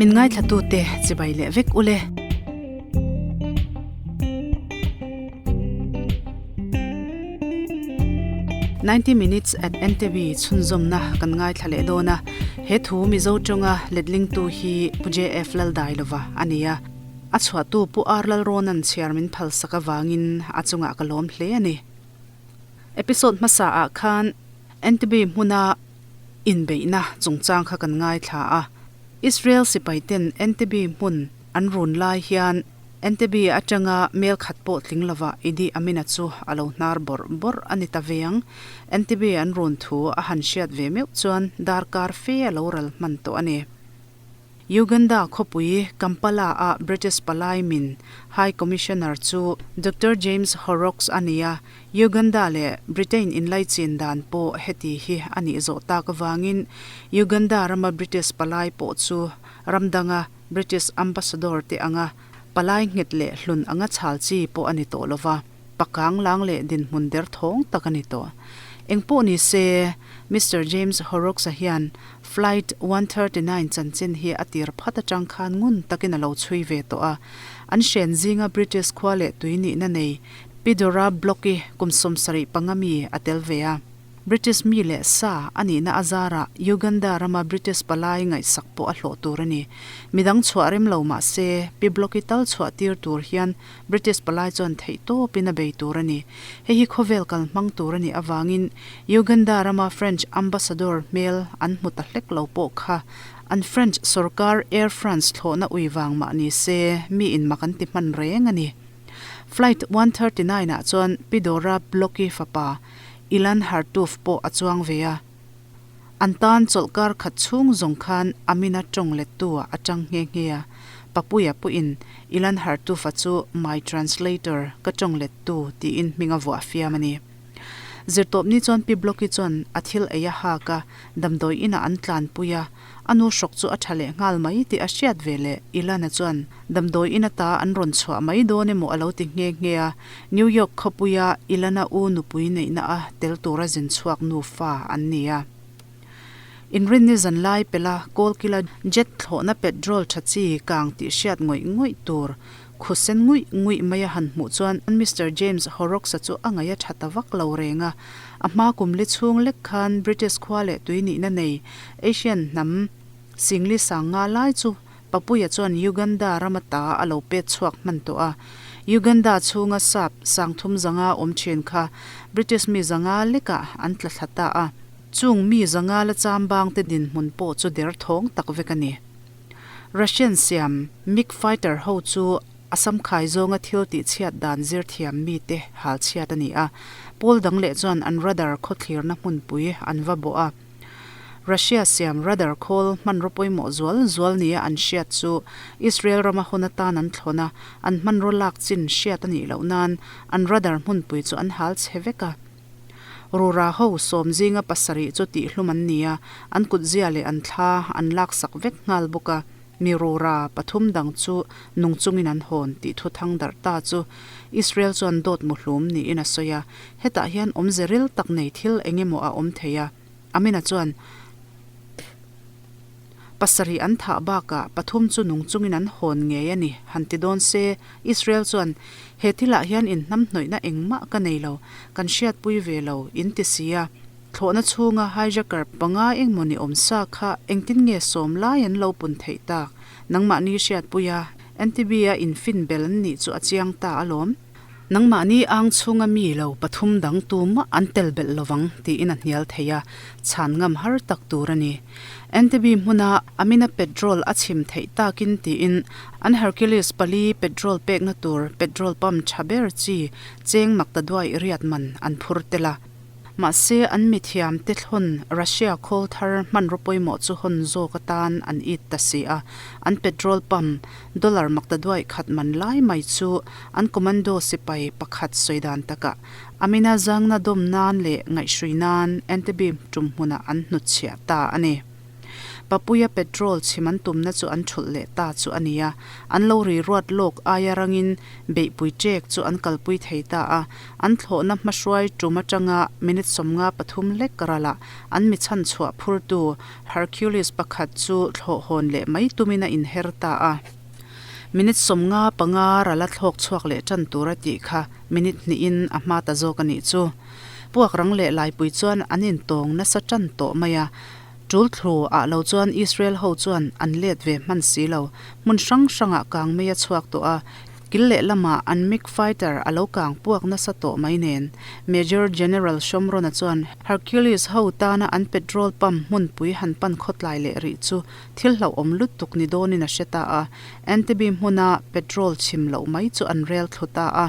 Min ngaithlatute chibai leh vek ule. Ninety minutes at Entebbe chhunzawmna kan ngaithla leh dawn a, he thu Mizo tawnga letlingtu hi Pu JF Laldailova a ni a, a chhuahtu Pu R Lalrawna'n chhiar min phalsak avangin a chungah ka lawm hle a ni. Episode hmasa ah khan Entebbe hmuna inbeihna chungchang kha kan ngaithla a, Israel sipaiten Entebbe hmun an run lai hian Entebbe atanga mel khat pawh tling lova Idi Amina chu a lo hnar bawrh bawrh a ni ta ve ang. Entebbe an run thu a han hriat ve meuh chuan darkar fe a lo ral hman tawh a ni. Uganda khawpui Kampala-a British palai min High Commissioner chu Doctor James Horrocks a ni a, Uganda leh Britain inlaichin dan pawh heti hi a nih zawh tak avangin Uganda rama British palai pawh chu ram danga British Ambassador te anga palai nghet leh hlun anga chhal chi pawh a ni tawh lova, pakang lang leh dinhmun derthawng tak a ni tawh. Engpawh ni se, Mister James Horrocks-a hian Flight 139 chanchin hi a tir phat atang khan ngun takin a lo chhui ve tawh a. An hren zinga British khua leh tui nihna nei Pidora Block-i kum 75 mi a tel ve a. British mi leh sa a nihna a zarah Uganda rama British palai ngaihsak pawh a hlawh tur a ni. Midang chhuah rem lo mah se, Pi Block-i tal chhuah tir tur hian British palai chuan theih tawpin a bei tur a ni. Hei hi khawvel kal hmang tur a nih avangin Uganda rama French ambassador hmel an hmu ta hlek lo pawh kha an French sorkar Air France thlawhna ui vang mah ni se mi in mak an ti hman reng a ni. Flight 139 ah chuan Pi Dora Block-i fapa Ilan Hartuf pawh a chuang ve a. An tan chawlhkar khat chhung zawng khan Amina tawng lettu ah a tang nghe nghe a, Papuia puiin Ilan Hartufa chu my translator, ka tawng lettu, tiin hming a vuah fiam a ni. Zirtawpni chuan Pi Block-i chuan a thil ei a hak a, damdawi inah an tlanpui a, a nu hrawk chu a tha leh nghal mai tih a hriat ve leh Ilana chuan damdawi in ata an rawn chhuah mai dawn emaw a lo ti nghe nghe a, New York khawpuia Ilana u nupui neihna a tel tura zin chhuak nufa an ni a. Inrinni zan lai pela kawlkila jet thlawhna petrol tha chi kang tih hriat ngawih ngawih tur khusen nguih nguih mai a han hmuh chuan Mister James Horrocks-a chu a ngaih a tha ta vak lo reng a. A hma kum li chhung lek khan British khua leh tui nihna nei Asian hnam Singli sang nga lai chu Papuia chuan Uganda rama ta a lo pet chhuak hman tawh a. Uganda chhunga sap sangthum zanga awm thin kha British mi zanga lekah an tla thla ta a. Chung mi zanga la chambang te dinhmun pawh chu derthawng tak vek a ni. Russian siam MiG fighter ho chu a samkhai zawnga thil tihchhiat dan zir thiam mite hal chhiat a ni a. Pawl dang leh chuan an radar khawthlirna hmunpui an va bawh a. Russia siam radar khawl hmanraw pawimawh zual zual nia an hriat chu Israel rama hun atan an thlawn a, an hmanraw lak chin hriat a nih loh nan an radar hmunpui chu an hal chhe vek a. Rura ho sawm zinga pasarih chu tihhlum an ni a, an kutzia leh an thla an laksak vek nghal bawk a, mi rura pathum dang chu nung chungin an hawn tih thu thang darh ta chu Israel chuan dawt muhlum niin a sawi a, hetah hian awmze ril tak nei thil eng emaw a awm thei a, Amina chuan pasarih an thah bakah pathum chu nung chungin an hawn ngei a ni, han ti dawn se, Israel chuan he thilah hian inhnamhnawihna engmah ka nei lo, kan hriatpui ve lo, in ti si a. Thlawhna chhunga hijacker panga engmaw ni awm sa kha engtin nge sawm lai an lo pun theih tak? Nangmahni hriatpui a, NTB-a infin bel an nih chu a chiang ta alawm. Nangmahni ang chhunga mi lo pathum dang tumah an tel belh lovang tiin a hnial thei a, chhan ngam har tak tur a ni. NTB hmuna Amina petrol a chhim theih takin tiin an Hercules pali petrol pekna tur petrol pump tha ber chi cheng makta duai riat man an phur tel a. Mahse, an mithiamte thlawn Russia khawl thar hmanraw pawimawh chu hawn zawk atan an it ta si a, an petrol pump dollar maktaduaih khat man lai mai chu an commando sipai pakhat sawi dan takah Amina zangna dawm nan leh ngaihhrui nan Entebbe tum hmunah an hnutchhiah ta a ni. Papuia petrol chhim an tumna chu an thulh leh ta chu a ni a, an lo ri ruat lawk aia rangin beihpui ṭek chu an kalpui thei ta a, an thlawhna hmahruai ṭum aṭanga minute 53 lek ralah an mi chhan chhuah phurtu Hercules pakhat chu thlawh hawn leh mai tumin a inher ta a. Minute 55 rala thlawk chhuak leh ṭan tur a tih kha minute hnihin a hma ta zawk a nih chu. Puak rang leh laipui chuan an intawng nasa ṭan tawh mai a. Ṭul thlu ah lo chuan Israel ho chuan an let ve hman si lo. Hmun hrang hrangah kang mei a chhuak tawh a, kil leh lamah an MiG fighter a lo kang puak nasa tawh mai nen. Major General Shomron-a chuan Hercules ho tana an petrol pump hmunpui han pan khawtlai leh rih chu thil hlauhawm lutuk ni dawnin a hre ta a. Entebbe hmuna petrol chhim loh mai chu an rel thlu ta a.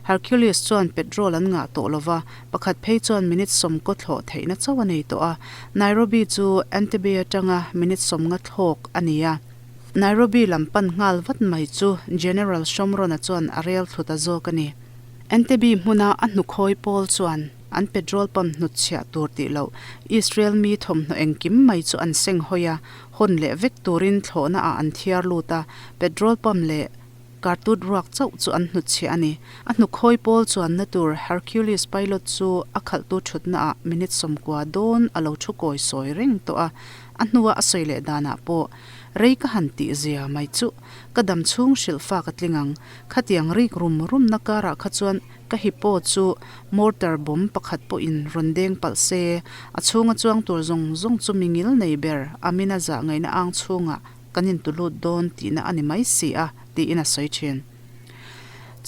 Hercules chuan petrol an ngah tawh lova, Pakhat phei chuan minute sawmkaw thlawh theihna chauh a nei tawh a, Nairobi chu Entebbe atanga minute 50 thlawk a ni a. Nairobi lam pan nghal vat mai chu General Shomron-a chuan a rel thlu ta zawk a ni. Entebbe hmuna a hnukhawi pawl chuan an petrol pump hnutchhiah tur tih loh Israel mi thawmhnaw engkim mai chu an seng hawi a, hawn leh vek turin thlawhna ah an thiar lut a, petrol pump leh Kartut ruak chauh chu an hnutchhiah a ni. A hnukhawi pawl chuanna tur Hercules pilot chu a khalhtu thutnaah minute 90 dawn a lo thu kawi sawi reng tawh a, a hnua a sawi leh danah pawh rei ka han tih zia mai chuh, ka dam chhung hrilh fa ka tling ang. Khatiang rik rum rumna karah kha chuan ka hippo chu mortar bomb pakhat pawhin rawn deng palh se, a chhunga chuang tur zawng zawng chu mi ngil nei ber Amina zah ngaihna ang chhungah kan intulut dawn tihna a ni mai si a, tiin a sawi thin.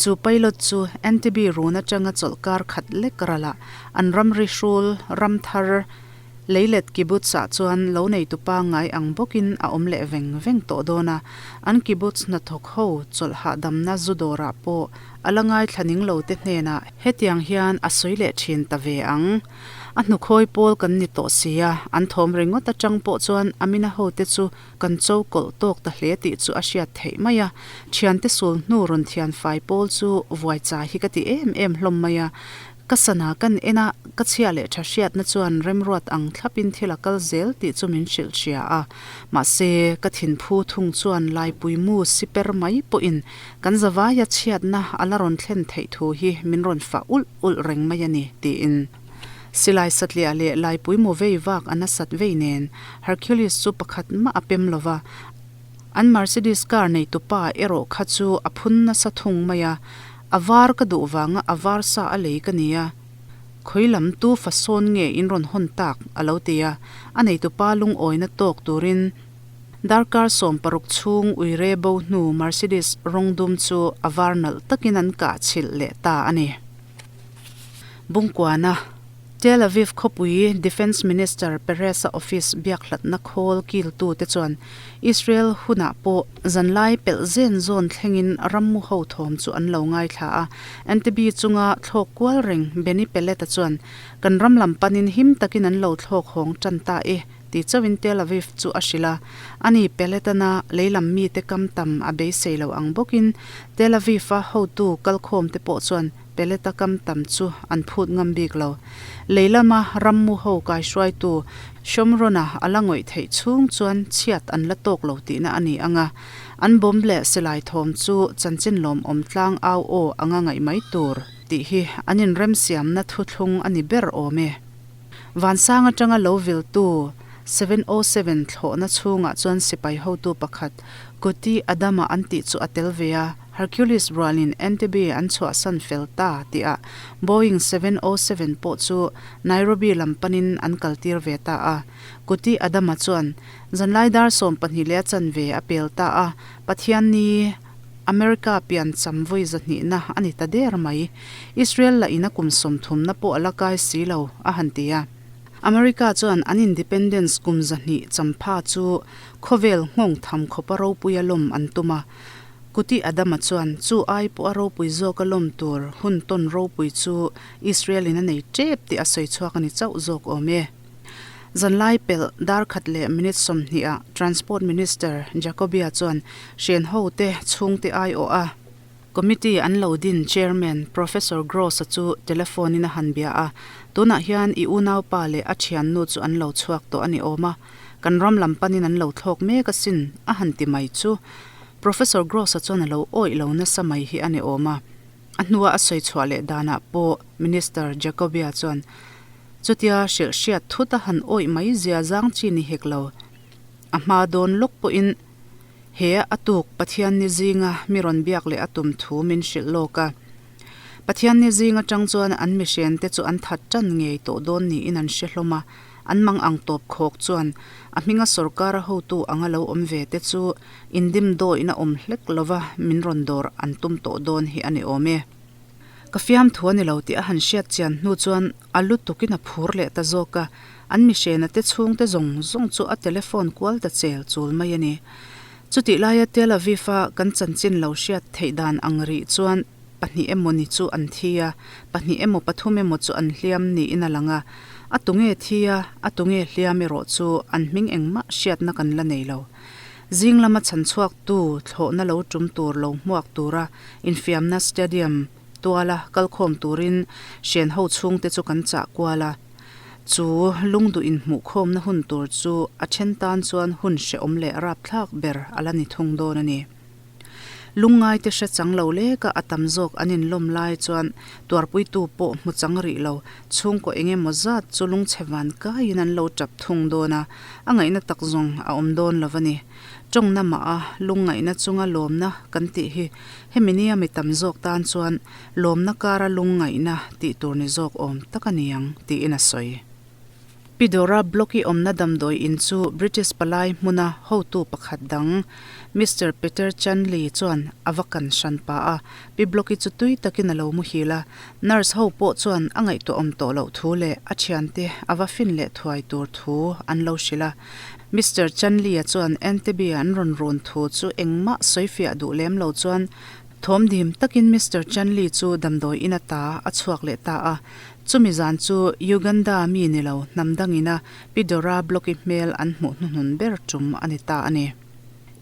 Chu pilot chu Entebbe run atanga chawlhkar khat lek ralah an ramri hrul ram thar Leilet kibbutz-ah chuan lo neitu pangngai ang bawkin a awm leh veng veng tawh dawn a, an kibbutz hnathawk ho chawlh hahdamna zu dawrah pawh a la ngaithla ning lo te hnenah hetiang hian a sawi leh thin ta ve ang. A hnukhawi pawl kan ni tawh si a, an thawm ringawt atang pawh chuan Amina hote chu kan cho kawlh tawk ta hle tih chu a hriat theih mai a. Thiante sul hnu rawn thian fai pawl chu vuai chai hi ka ti em em hlawm mai a. Ka sana kan en a, ka chhia leh tha hriatna chuan remruat ang thlapin thil a kal zel tih chu min hrilh hria a. Mahse, ka thinphu thung chuan laipui mu si per mai pawhin kan zavaia chhiatna a la rawn thlen theih thu hi min rawn fah ulh ulh reng mai a ni, tiin. Silai satliah leh laipui mu vei vak a nasat vei nen, Hercules chu pakhat mah a pem lo va, an Mercedes car neitupa erawh kha chu a phun nasa thung mai a, A var ka duh vanga a var sa a lei ka ni a, khawi lam tu fa sawn nge in rawn hawn tak? a lo ti a, a neitupa lungawina tawk turin Darkar 16 chhung uire bo hnu Mercedes rawng dum chu a var nalh takin an kah chhilh leh ta a ni. Bungkuana, Tel Aviv khawpui Defence Minister Peres-a office biakhlatna khawl kiltute chuan Israel hunah pawh zanlai pelh zen zawn thlengin rammu ho thawm chu an lo ngaithla a. Entebbe chunga thlawk kual reng Benny Pellet-a chuan, Kan ram lam panin him takin an lo thlawk hawng tan ta e. Ti chauhin Tel Aviv chu a hrilh a, ani Peletana leilam mite kam tam a beisei lo ang bawkin Tel Aviv-a hotu kalkhawmte pawh chuan Peleta kam tam chu an phut ngam bik lo. Leilama rammu ho kaihruaitu Shomron-a a la ngawih theih chhung chuan chhiat an la tawk lo tihna a ni ang a, an bomb leh silai thawm chu chanchin lawmawm tlang au aw anga ngaih mai tur tih hi an inremsiamna thuthlung a ni ber awm e. Vansang atanga lo viltu 707 thlawhna chhungah chuan sipai hotu pakhat Kuti Adama an tih chu a tel ve a, Hercules rualin Entebbe an chhuahsan fel ta tihah Boeing 707 pawh chu Nairobi lam panin an kaltir ve ta a. Kuti Adama chuan zanlai dar 12 leh a chanve a pel ta a, Pathianni America pian cham vawi zahnihna a ni ta der mai. Israel lah in a kum 30na pawh a la kai si lo, a han ti a. America chuan an independence kum 200 champha chu khawvel nghawng tham khawpa ropui a lawm an tum a. Kuti Adama chuan chu ai pawh a ropui zawk a lawm tur hun tawn ropui chu Israel in a nei tep tih a sawi chhuak a ni chauh zawk awm e. Zanlai pelh dar khat leh minute 20 ah Transport Minister Jacobia chuan hren ho te chhungte aiawh a committee an lo din Chairman Professor Gross-a chu telephone in a han bia a, tunah hian i unaupa leh a thiannu chu an lo chhuak tawh a ni awm a. Kan ram lam panin an lo thlawk mek asin, a han ti mai chu Professor Gross-a chuan a lo awih lo nasa mai hi a ni awm a. A hnua a sawi chhuah leh danah pawh Minister Jacobia chuan chutia hrilh hriat thut a han awih mai zia zang chi ni hek lo. A hma dawn lawk pawhin he a tuk Pathian ni zinga mi rawn biak leh a tum thu min hrilh lawk a. Pathian ni zing atang chuan an mihren te chu an that tan ngei tawh dawn niin an hre hlawm a, an mang ang tawp khawk chuan a hminga sorkara hotu anga lo awm ve te chu indim dawihna awm hlek lova min rawn dawr an tum tawh dawn hi a ni awm e. Ka fiamthu a ni lo tih a han hriat chian hnu chuan a lu tukin a phur leh ta zawk a, an mihrena te chhungte zawng zawng chu a telephone kual ta chel chul mai a ni. Chutih laia Tel Aviv-a kan chanchin lo hriat theih dan ang rih chuan pahnih emaw ni chu an thi a, pahnih emaw pathum emaw chu an hliam niin a lang a. A tunge thi a, a tunge hliam erawh chu an hming engmah hriatna kan la nei lo. Zing lama chhan chhuaktu thlawhna lo tum tur lo hmuak tura infiamna stadium tuala kalkhawm turin hrian ho chhungte chu kan chah kual a. Chu lungduh inhmuhkhawmna hun tur chu a then tan chuan hun hrehawm leh rapthlak ber a la ni thung dawn a ni. Lungngaite hre chang lo leka a tam zawk an inlawm lai chuan tuarpuitu pawh hmu chang rih lo, chhungkaw eng emaw zat chu lungchhe van kaiin an lo tap thung dawn a, a ngaihna tak zawng a awm dawn lo a ni. Tawngna mah a lungngaihna chunga lawmna kan tih hi hemi nia mi tam zawk tan chuan lawmna kara lungngaihna tih tur ni zawk awm tak a ni ang tiin a sawi. Pi Dora Block-i awmna damdawi in chu British palai hmuna hotu pakhat dang Mister Peter Chanley chuan a va kan hran pah a. Pi Block-i chu tui takin a lo muhil a, nurse ho pawh chuan a ngaihtuah awm tawh loh thu leh a thiante a va fin leh thuai tur thu an lo hrilh a. Mister Chanley-a chuan Entebbe an rawn run thu chu engmah sawifiah duh lem lo chuan thawmdim takin Mister Chanley chu damdawi in ata a chhuak leh ta a. Chumi zan chu Uganda mi ni lo hnam dangina Pi Dora Block-i hmel an hmuh hnuhnun ber tum a ni ta a ni.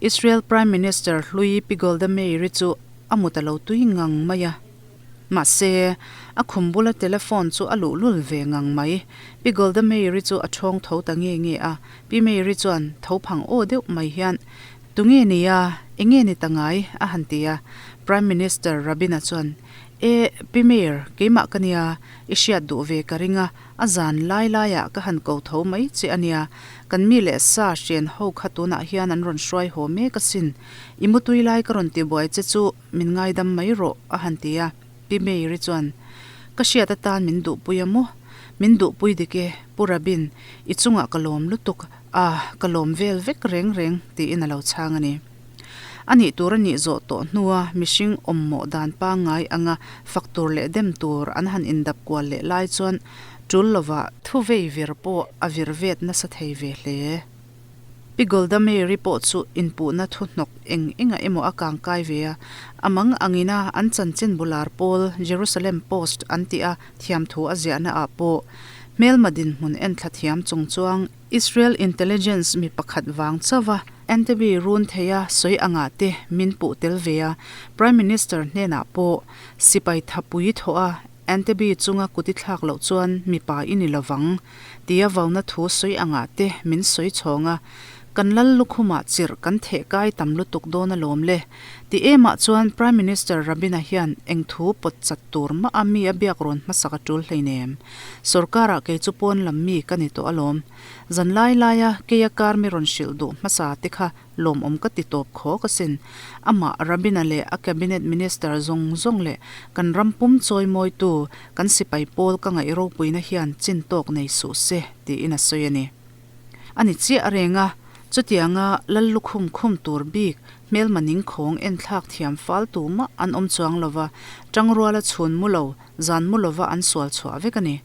Israel Prime Minister hlui Pi Golda Meir-i chu a mut a lo tui ngang mai a. Mahse, a khum bula telephone chu a luhlul ve ngang mai. Pi Golda Meir-i chu a ṭhawng tho ta nge nge a. Pi Meir-i chuan tho phang aw deuh mai hian, Tunge ni a? Enge ni ta ngai? a han ti a. Prime Minister Rabin-a chuan, E, Pi Mayor, keimah ka nia, i hriat duh ve ka ring a, a zan lai laiah ka han ko tho mai che a nia, kan mi leh sa hrian ho kha tunah hian an rawn hruai haw mek asin, i mutui lai ka rawn tibuai che chu min ngaidam mai rawh, a han ti a, Pi Mayor-i chuan, Ka hriat atan min duhpui a maw? Min duhpui dik e, Pu Rabin, i chungah ka lawm lutuk a, ka lawm vel vek reng reng, tiin a lo chhang a ni. A nih tur a nih zawh tawh hnua mihring awmmawh dan pangngai anga fak tur leh dem tur an han indap kual leh lai chuan tul lovah thu vei vir pawh a vir vet nasa thei ve hle. Pi Golda Meir-i pawh chu inpuhna thu hnawk eng enga emaw a kangkai ve a, a mang angina an chanchin bular pawl Jerusalem Post an tih a thiamthu a ziahna ah pawh hmelma dinhmun enthla thiam chung chuang Israel intelligence mi pakhat vang chauh a Entebbe run thei a sawi angah te min puh tel ve a, Prime Minister hnenah pawh sipai thapui thawh a Entebbe chunga kut i thlak loh chuan mipa i ni lovang tia vauna thu sawi angah te min sawi chhawng a, kan lal lukhumah chirh kan theh kai tam lutuk dawn alawm le. Ti emah chuan Prime Minister Rabin-a hian eng thu pawt chat tur mah a mi a biak rawn hmasak a tul hleinem. Sorkar-ah kei chu pawn lam mi ka ni tawh alawm. Zan lai laia keia kar mi rawn hrilh duh hmasa te kha lawmawm ka ti tawp khawk asin. Amah Rabin-a leh a Cabinet Minister zawng zawng leh kan ram pum chawimawitu kan sipai pawl ka ngaih ropuina hian chin tawk nei suh se tiin a sawi a ni. A ni chiah reng a, chutianga lal lukhum khum tur bik hmelma ning khawng enthlak thiam fal tu mah an awm chuang lova, tangruala chhun mu lo, zan mu lova an sual chhuah vek a ni.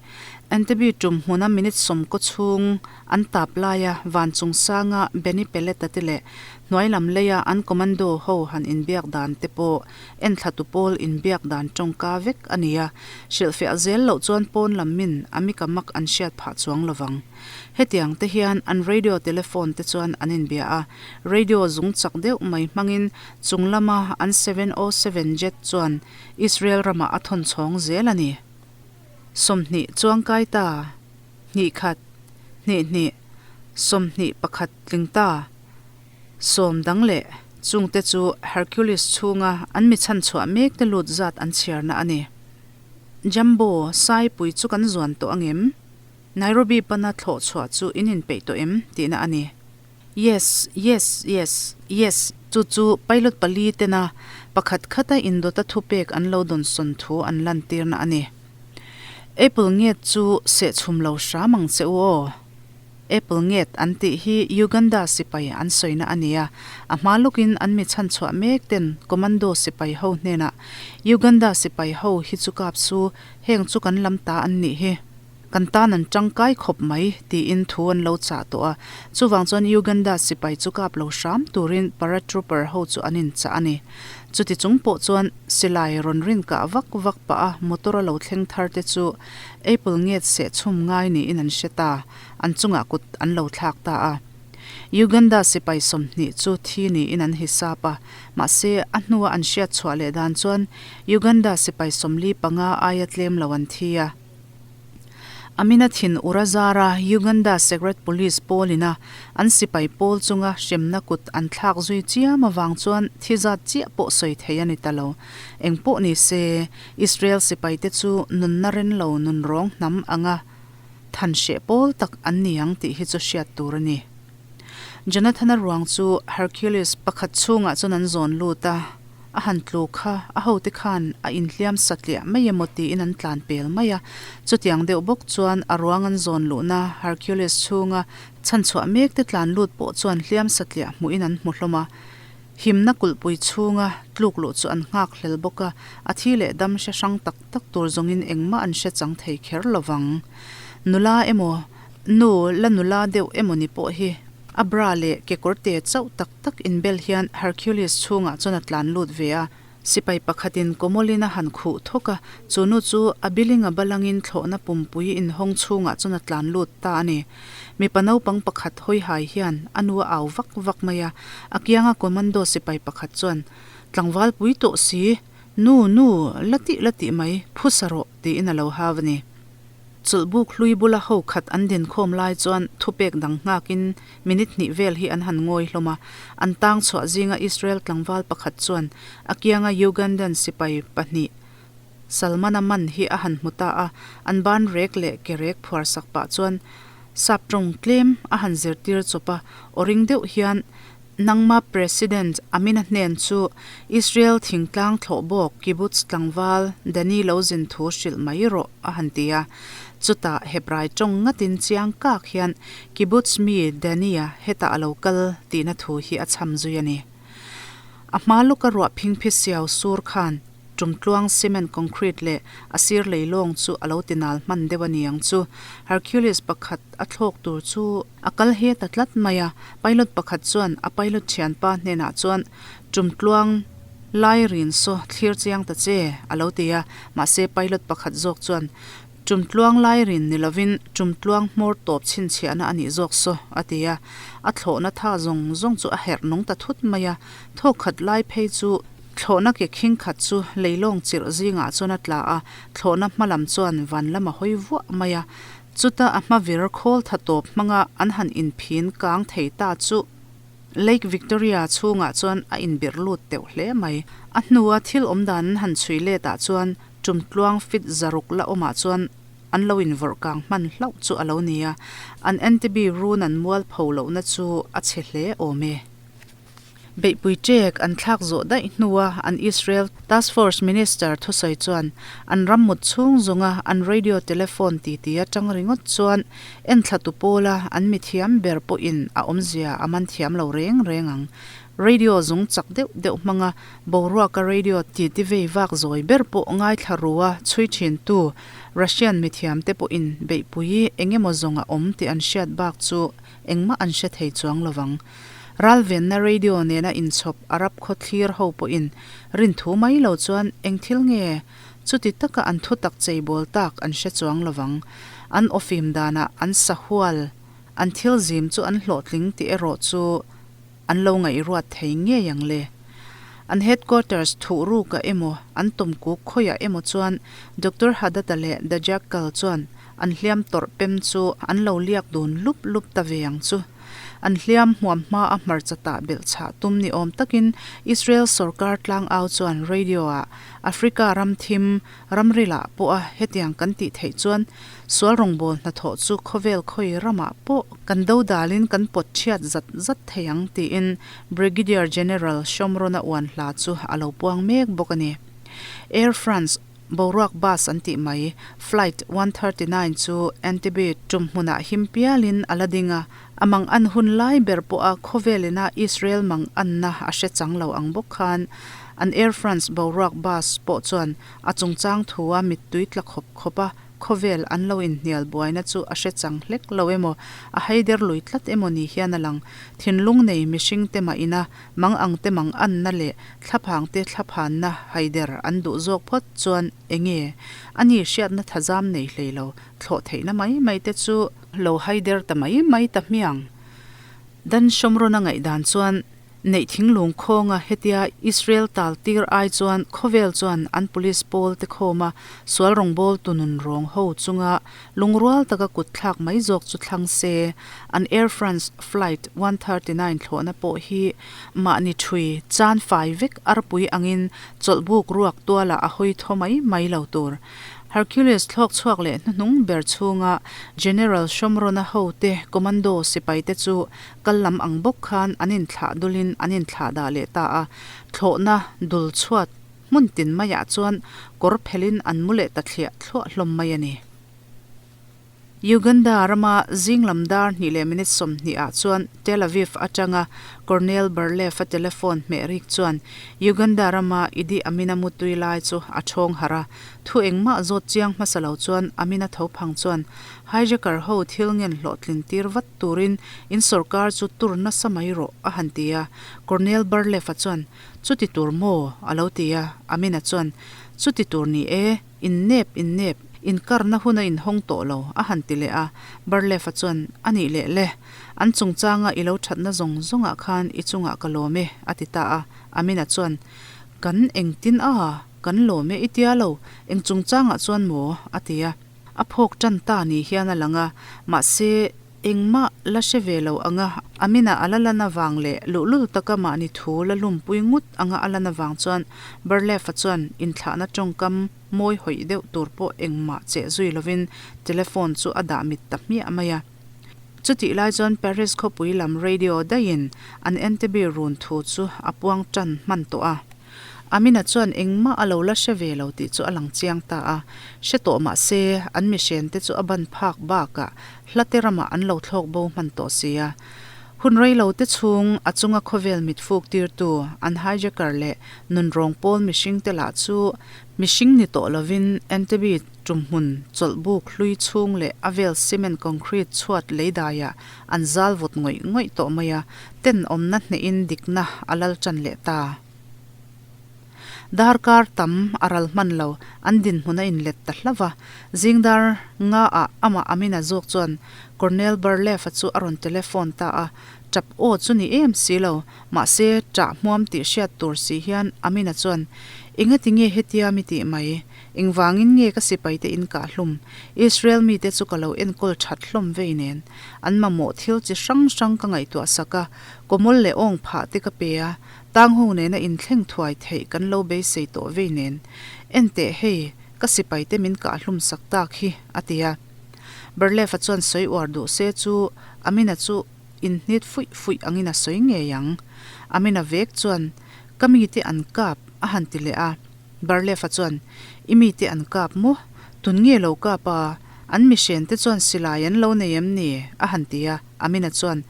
Entebbe tum hmuna minute sawmkaw chhung an tap laia van chungsanga Benny Pellet-a te leh hnuai lam leia an commando ho han inbiak dan te pawh enthlatu pawl inbiak dan tawngka vek a ni a, hrilhfiah zel loh chuan pawn lam min a mika mak an hriat phah chuang lovang. Hetiang te hian an radio telephone te chuan an inbia a, radio zung chak deuh mai hmangin chung lama an 707 jet chuan Israel ramah a thawn chhawng zel a ni. 20 chuangkai ta, hnih khat, hnih hnih, 21 tling ta. Sawm dang leh chungte chu Hercules chhunga an mi chhanchhuah mekte lut zat an chhiarna a ni. Jumbo, Saipui chu kan zuan tawh angem? Nairobi pana thlawh chhuah chu in inpeih tawh em? tihna a ni. Yes, yes, yes, yes, chu chu pilot pali tena pakhat khata indawta thupek an lo dawnsawn thu an lantirna a ni. Apple nget chu sehchhum lo hram ang che u aw. Apple nget an tih hi Uganda sipai an sawina a ni a, a hma lawkin an mi chhanchhuah mek ten commando sipai ho hnenah Uganda sipai ho hi chu kap su, heng chu kan lam ta an nih hi. Kan tan an tangkai khawp mai, tiin thu an lo chah tawh a. Chuvang chuan Uganda sipai chu kap lo hram turin paratrooper ho chu an inchah a ni. Chuti chung pawh chuan silai rawn rin kah vak vak pah a motor a lo thleng thar te chu Apple nget seh chhum ngai niin an hre ta, an chungah kut an lo thlak ta a. Uganda sipai 20 chu thi niin an hisap a, mahse a hnua an hriat chhuah leh dan chuan Uganda sipai 45 aia tlem lo an thi a. Amina thin ur a zar a, Uganda Secret Police pawlina an sipai pawl chunga hremna kut an thlak zui chiam avang chuan thi zat chiah pawh sawi thei a ni ta lo. Eng pawh ni se, Israel sipaite chu nunna ren lo nun rawng hnam anga than hreh pawl tak an ni ang tih hi chu hriat tur a ni. Jonathana ruang chu Hercules pakhat chhungah chuan an zawn lut a, a han tlu kha a hote khan a inhliam satliah mai emaw tiin an tlan pel mai a. Chutiang deuh bawk chuan a ruang an zawn luhna Hercules chhunga chhanchhuah mekte tlan lut pawh chuan hliam satliah hmuhin an hmu hlawm a. Himna kulhpui chhunga tluk luh chu an nghak hlel bawk a, a thi leh dam hre hrang tak tak tur zawngin engmah an hre chang thei kher lovang. Nula emaw Nu, la nula deuh emaw ni pawh hi a bra leh kekawrte chauh tak tak inbel hian Hercules chhungah chuan a tlan lut ve a. Sipai pakhatin kawmawlin a han khuh thawk a, chu nu chu a biling a balangin thlawhna pumpui inhawng chhungah chuan a tlan lut ta a ni. Mipa naupang pakhat hawihai hian a nu a au vak vak mai a, a kianga commando sipai pakhat chuan, Tlangval pui tawh si, nu, nu, la tih la tih mai, phusa rawh, tiin a lo hau a ni. Chawlhbuk hlui bula ho khat an dinkhawm lai chuan thupek dang nghakin minute hnih vel hi an han ngawi hlawm a. An tang chhuah zinga Israel tlangval pakhat chuan a kianga Ugandan sipai pahnih Salmana man hi a han hmu ta a, an ban rek leh ke rek phuar sak pah chuan sap tawng tlem a han zirtir chawp a, aw ring deuh hian Nangma President Amina hnen chu Israel thingtlang thlawh bawk kibbutz tlangval Danny lo zin thu hrilh mai rawh a han ti a. Chutah Hebrai tawng ngatin chiang kak hian kibbutz mi Danny-a hetah a lo kal tihna thu hi a chham zui a ni. A hma lawka ruah phingphi siau sur khan Tumtluang cement concrete leh a sir lei lawng chu a lo ti nal hman deuh a ni ang chu. Hercules pakhat a thlawk tur chu a kal he ta tlat mai a. Pilot pakhat chuan a pilot thianpa hnenah chuan Tumtluang lai rin saw thlir chiang ta che a lo ti a. Mahse pilot pakhat zawk chuan Tumtluang lai rin ni lovin tumtluang hmawr tawp chhinchhiahna a nih zawk saw a ti a. A thlawhna tha zawng zawng chu a herh nung ta thut mai a. Thawk khat lai phei chu Thlawhna ke khing khat chu leilawng chirh zingah chuan a tla a, thlawhna hma lam chuan van lam a hawi vuah mai a. Chuta a hma vir khawl tha tawp hmanga an han inphin kang thei ta chu Lake Victoria chhungah chuan a inbirh lut teuh hle mai. A hnua thil awm dan an han chhui let ah chuan tumtluang fit 600 la awmah chuan an lo invawrh kang hman hlauh chu a lo ni a, an Entebbe run an mualpho lohna chu a chhe hle awm e. Beihpui ṭek an thlak zawh daih hnua an Israel Task Force Minister thusawi chuan an ram mut chhung zawnga an radio telephone titi atang ringawt chuan enthlatu pawla an mithiam ber pawhin a awmzia a man thiam lo reng reng ang. Radio zung chak deuh deuh hmanga boruaka radio titi vei vak zawi ber pawh ngaithla rua chhui thintu Russian mithiam te pawhin beihpui engemaw zawng a awm tih an hriat bak chu engmah an hre thei chuang lovang. Ralvenna radio nena inchhawp Arab khawthlir ho pawhin rinthu mai lo chuan eng thil nge chuti taka an thutak cheibawl tak an hre chuang lovang. An awfim danah an sahual, an thil zim chu an hlawhtling tih erawh chu an lo ngaihruat thei ngei ang le. An headquarters thuhrukah emaw an tawmkuk khawiah emaw chuan Doctor Hadata leh The Jackal chuan. An hliam tawrh pem chu an lo liak dun lup lup ta ve ang chu. An hliam hmuam hma a hmarcha tah belh chhah tum ni awm takin Israel sorkar tlangau chuan radio ah Africa ram thim ramrilah pawh a hetiang kan tih theih chuan sual rawngbâwl hnathawh chu khawvel khawi ramah pawh kan dodalin kan pawt chhiat zat zat thei ang tiin Brigadier General Shomron-a uan hla chu a lo puang mek bawk a ni. Air France Boruak bus an tih mai, Flight 139 chu Entebbe tum hmunah him pialin a la ding a, a mang an hun lai ber pawha khawvel ina Israel mang anna a hre chang lo ang bawk khan an Air France boruak bus pawh chuan a chungchang thua mittui tla khawp khawp a khawvel an lo inhnial buaina chu a hre chang hlek lo emaw, a haider lui tlat emaw ni hian a lang. Thinlung nei mihring te mah ina Mang ang te mang anna leh thlaphang te thlaphanna haider an duh zawk phawt chuan enge ani hriatna thazam nei hlei lo thlawh theihna mai mai te chu lo haider ta mai mai ta hmiang. Dan Shomron-a ngaihdan chuan neih thinglung khawnga hetia Israel tal tir ai chuan khawvel chuan an police pawl te khawma sual rawngbâwl tunun rawng ho chunga Lungrual taka kut thlak mai zawk chu thlang se, an Air France flight 139 thlawhna pawh hi mahni thui chan fai vek arpui angin chawlhbuk ruak tualah a hawi thaw mai mai lo tur. Hercules thlawk chhuak leh hnuhnung ber chhunga General Shomron-a hote commando sipaite chu kal lam ang bawk khan an inthlah dulin an inthlah dah leh ta a, thlawhna dul chhuat Hmun tin maiah chuan kawr phelin an mu leh ta thliah thluah hlawm mai a ni. Uganda rama zing lam dar hnih leh minute 20 ah chuan Tel Aviv atanga Cornel Barlev-a telephone hmeh rik chuan Uganda rama Idi Amin-a mutui lai chu a thawng harh a. Thu engmah zawt chiang hmasa lo chuan Amin-a tho phang chuan hijacker ho thil ngen hlawhtlin tir vat turin in sorkar chu tur nasa mai rawh a han ti a. Cornel Barlev-a chuan Chuti tur maw? a lo ti a, Amina chuan, Chuti tur ni e, innep, innep, inkarna hun a inhawng tawh lo, a han ti leh a. Barlefa chuan, A nih leh le, an chungchanga i lo thatna zawng zawngah khan i chungah ka lawm e, a ti ta a. Amina chuan, Kan engtin a, kan lawm e i tia lo, eng chungchangah chuan maw? a ti a. A phawk tan ta ni hian a lang a, mahse, Engmah la hre ve lo anga Amina a la lan avang leh luhlul taka mahni thu la lumpui ngut anga a lan avang chuan Barlefa chuan inthlahna tawngkam mawi hawih deuh tur pawh engmah cheh zui lovin telephone chu a dah mit ta hmiah mai a. Chutih lai chuan Paris khawpui lam radio daihin an Entebbe run thu chu a puang tan hman tawh a. Amina chuan engmah a lo la hre ve lo tih chu a lang chiang ta a, hre tawh mah se an mihrente chu a ban phak bakah hlate ramah an lo thlawk bo hman tawh si a. Hun rei lo te chhung a chunga khawvel mit fuk tirtu an hijacker leh nunrawng pawl mihringte lah chu mihring ni tawh lovin Entebbe tumhmun chawlhbuk hlui chhung leh a vel cement concrete chhuat leidaiah an zal vawt ngawih ngawih tawh mai a, tenawmna hnehin dikna a lal tan leh ta. Darkar tam a ral hman lo, an dinhmun a inlet ta hlauh va. Zingdar nga ah amah Amina zawk chuan Colonel Barlev-a chu a rawn telephone ta a, tap aw chu ni em si lo, mahse ṭah hmuam tih hriat tur si hian Amina chuan, Engati nge hetia mi tih mai? Engvangin nge ka sipaite in kah hlum? Israel mite chu ka lo enkawl ṭhat hlawm vei nen. An mamawh thil chi hrang hrang ka ngaihtuah sak a, kawmawl leh awng phah te ka pe a, tang ho nena inthleng thuai theih kan lo beisei tawh vei nen. Enteh hei, ka sipaite min kah hlum sak tak hi, a ti a. Barlefa chuan sawi uar duh se chu Amina chu inhnit fuih fuih angin a sawi ngei ang. Amina vek chuan, Ka mite an kap, a han ti leh a. Barlefa chuan, I mite an kap maw? Tun nge lo kap a? An mihrente chuan silai an lo nei em ni? a han ti a. Amina chuan,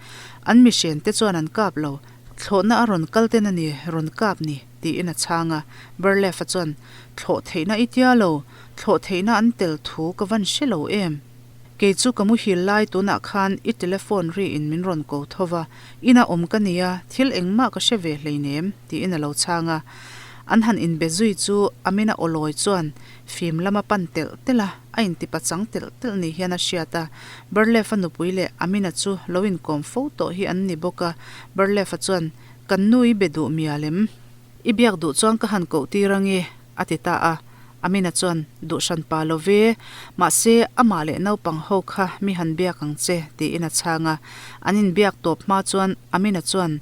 An mihrente chuan an kap lo, thlawhna a rawn kal ten a ni, rawn kap ni, tiin a chhang a. Barlefa chuan, Thlawh theihna i tia lo, thlawh theihna an tel thu ka van hre lo em? Kei chu ka muhil lai tunah khan i telephone ri in min rawn ko tho va, ina awm ka nia, thil engmah ka hre ve hleinem, tiin a lo chhang a. An han inbe zui chu Amina awlawi chuan fim lama pan telh telh a, a intipachang telh telh ni hian a hriat a. Barlev-a nupui leh Amina chu lo inkawm fo tawh hi an ni bawk a, Barlev-a chuan, Kan nu i be duh mial em? I biak duh chuan ka han koh tir ange, a ti ta a. Amina chuan, Duh hran pa lo ve, mahse amah leh naupang ho kha mi han biak ang che, tiin a chhang a. An inbiak tawp hma chuan Amina chuan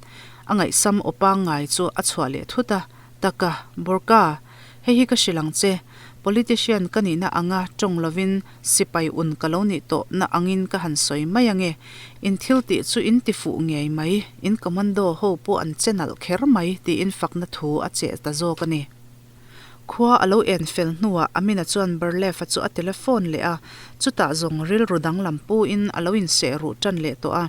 a ngaihsam aw pangngai chu a chhuah leh thut a, Taka, Burka, hei hi ka hrilh ang che, politician ka nihna anga tawng lovin sipai un ka lo nih tawh na angin ka han sawi mai ange. In thil tih chu in ti fuh ngei mai, in commando ho pawh an che nalh kher mai, tiin fakna thu a cheh ta zawk a ni. Khua a lo en fel hnuah Amina chuan Barlev-a chu a telephone leh a, chutah zawng rilru danglam pu-in a lo inseh ruh tan leh tawh a.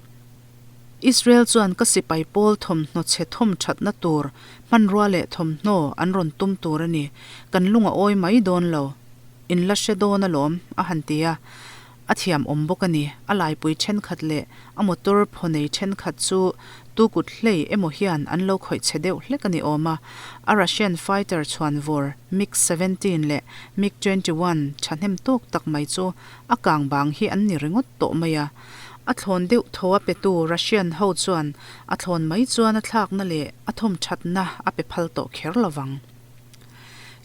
Israel chuan ka sipai pawl thawmhnaw chhe thawm thatna tur hmanrua leh thawmhnaw an rawn tum tur a ni, kan lung a awi mai dawn lo, in la hre dawn alawm, a han ti a. A thiam awm bawk a ni. A laipui thenkhat leh a motor phaw nei thenkhat chu tu kut hlei emaw hian an lo khawih chhe deuh hlek a ni awm a. A Russian fighter chhuanvawr MiG 17 leh MiG 21 thahnem tawk tak mai chu a kang bang hi an ni ringawt tawh mai a. A thlawn deuh tho a petu Russian ho chuan a thlawn mai chuan a thlakna leh a thawmthatna a pe phal tawh kher lovang.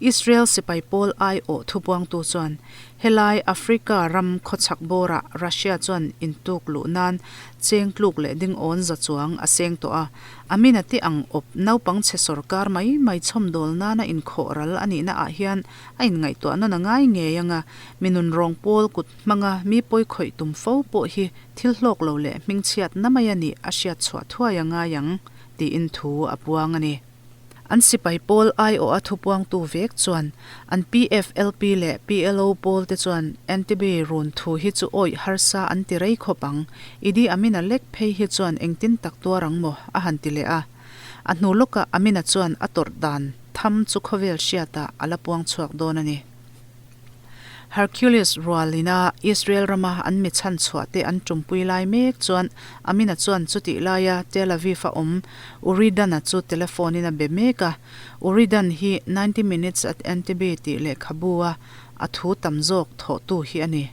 Israel sipai pawl aiawh thupuangtu chuan helai Africa ram khawchhak bawrah Russia chuan intuk luh nan cheng tluk leh ding awn za chuang a seng tawh a, Amina te ang awp naupang chhe sawrkar mai mai chhawmdawl nana inkhawh ral a nihna ah hian a inngaihtuah nawn a ngai ngei ang a, mi nunrawng pawl kut hmanga mi pawi khawih tum fo pawh hi thil hlawk lo leh hmingchhiatna mai a nih a hriat chhuah thuai a ngai ang tiin thu a puang a ni. An sipai pawl aiawha thupuangtu vek chuan an PFLP leh PLO pawl te chuan Entebbe run thu hi chu awih harsa an ti rei khawp ang, Idi Amin-a lek phei hi chuan engtin tak tuar ang maw? a han ti leh a. A hnu lawkah Amin-a chuan a tawrh dan tham chu khawvel hriatah a la puang chhuak dawn a ni. Hercules rualina Israel rama an mi chhan chhuah te an tumpui lai mek chuan Amina chuan chutih laia Tel Aviv a awm Uri Dan-a chu telephone in a be mek a. Uri Dan hi 90 Minutes at Entebbe tih lehkhabu a a thu tam zawk thawhtu hi a ni.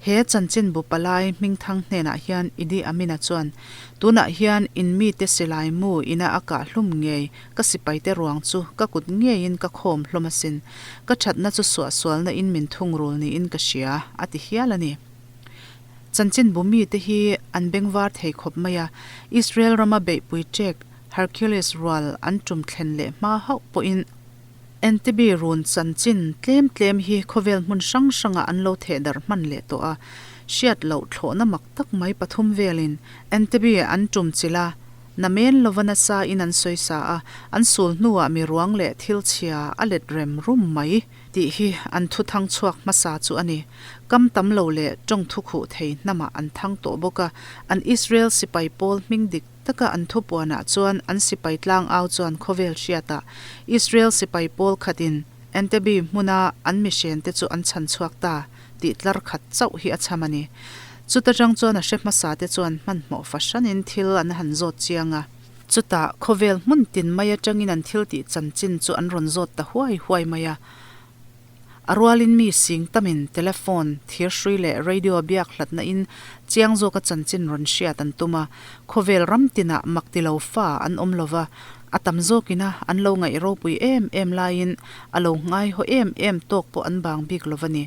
He chanchinbu palai hmingthang hnenah hian Idi Amina chuan, Tunah hian in mite silai mu ina a kah hlum ngei, ka sipaite ruang chu ka kut ngeiin ka khawm hlawm asin. Ka thatna chu suahsualna in min thungrul niin ka hria, a ti hial a ni. Chanchinbu mite hi an bengvar thei khawp mai a, Israel rama beihpui ṭek Hercules rual an tum thlen leh hma hauh pawhin, Entebbe run chanchin tlem tlem hi khawvel hmun hrang hrangah an lo theh darh hman leh tawh a, hriat loh thlawhna mak tak mai pathum velin Entebbe an tum chilh a, namen lova nasa in an sawi sa a, an sul hnuah mi ruang leh thil chhia a let rem rum mai tih hi an thu thang chhuak hmasa chu a ni. Kam tam lo leh tawng thu khuh thei hnamah an thang tawh bawk a, an Israel sipai pawl hming dik Taka an thupuanah chuan an sipai tlangau chuan khawvel hriatah Israel sipai pawl khatin Entebbe hmuna an mihrente chu an chhan chhuak ta tih tlar khat chauh hi a chham a ni. Chuta tang chuan a hre hmasate chuan hmanhmawh fahranin thil an han zawt chiang a. Chutah khawvel hmun tin mai atangin an thil tih chanchin chu an rawn zawt ta huai huai mai a. A rualin mi sing tamin telephone, thirhrui leh radio biak hlatna in chiang zawka chanchin rawn hriat an tum a, khawvel ram tinah mak ti lo fa an awm lo va, a tam zawkina an lo ngaih ropui em em laiin a lo ngaihaw em em tawk pawh an bang bik lo va ni.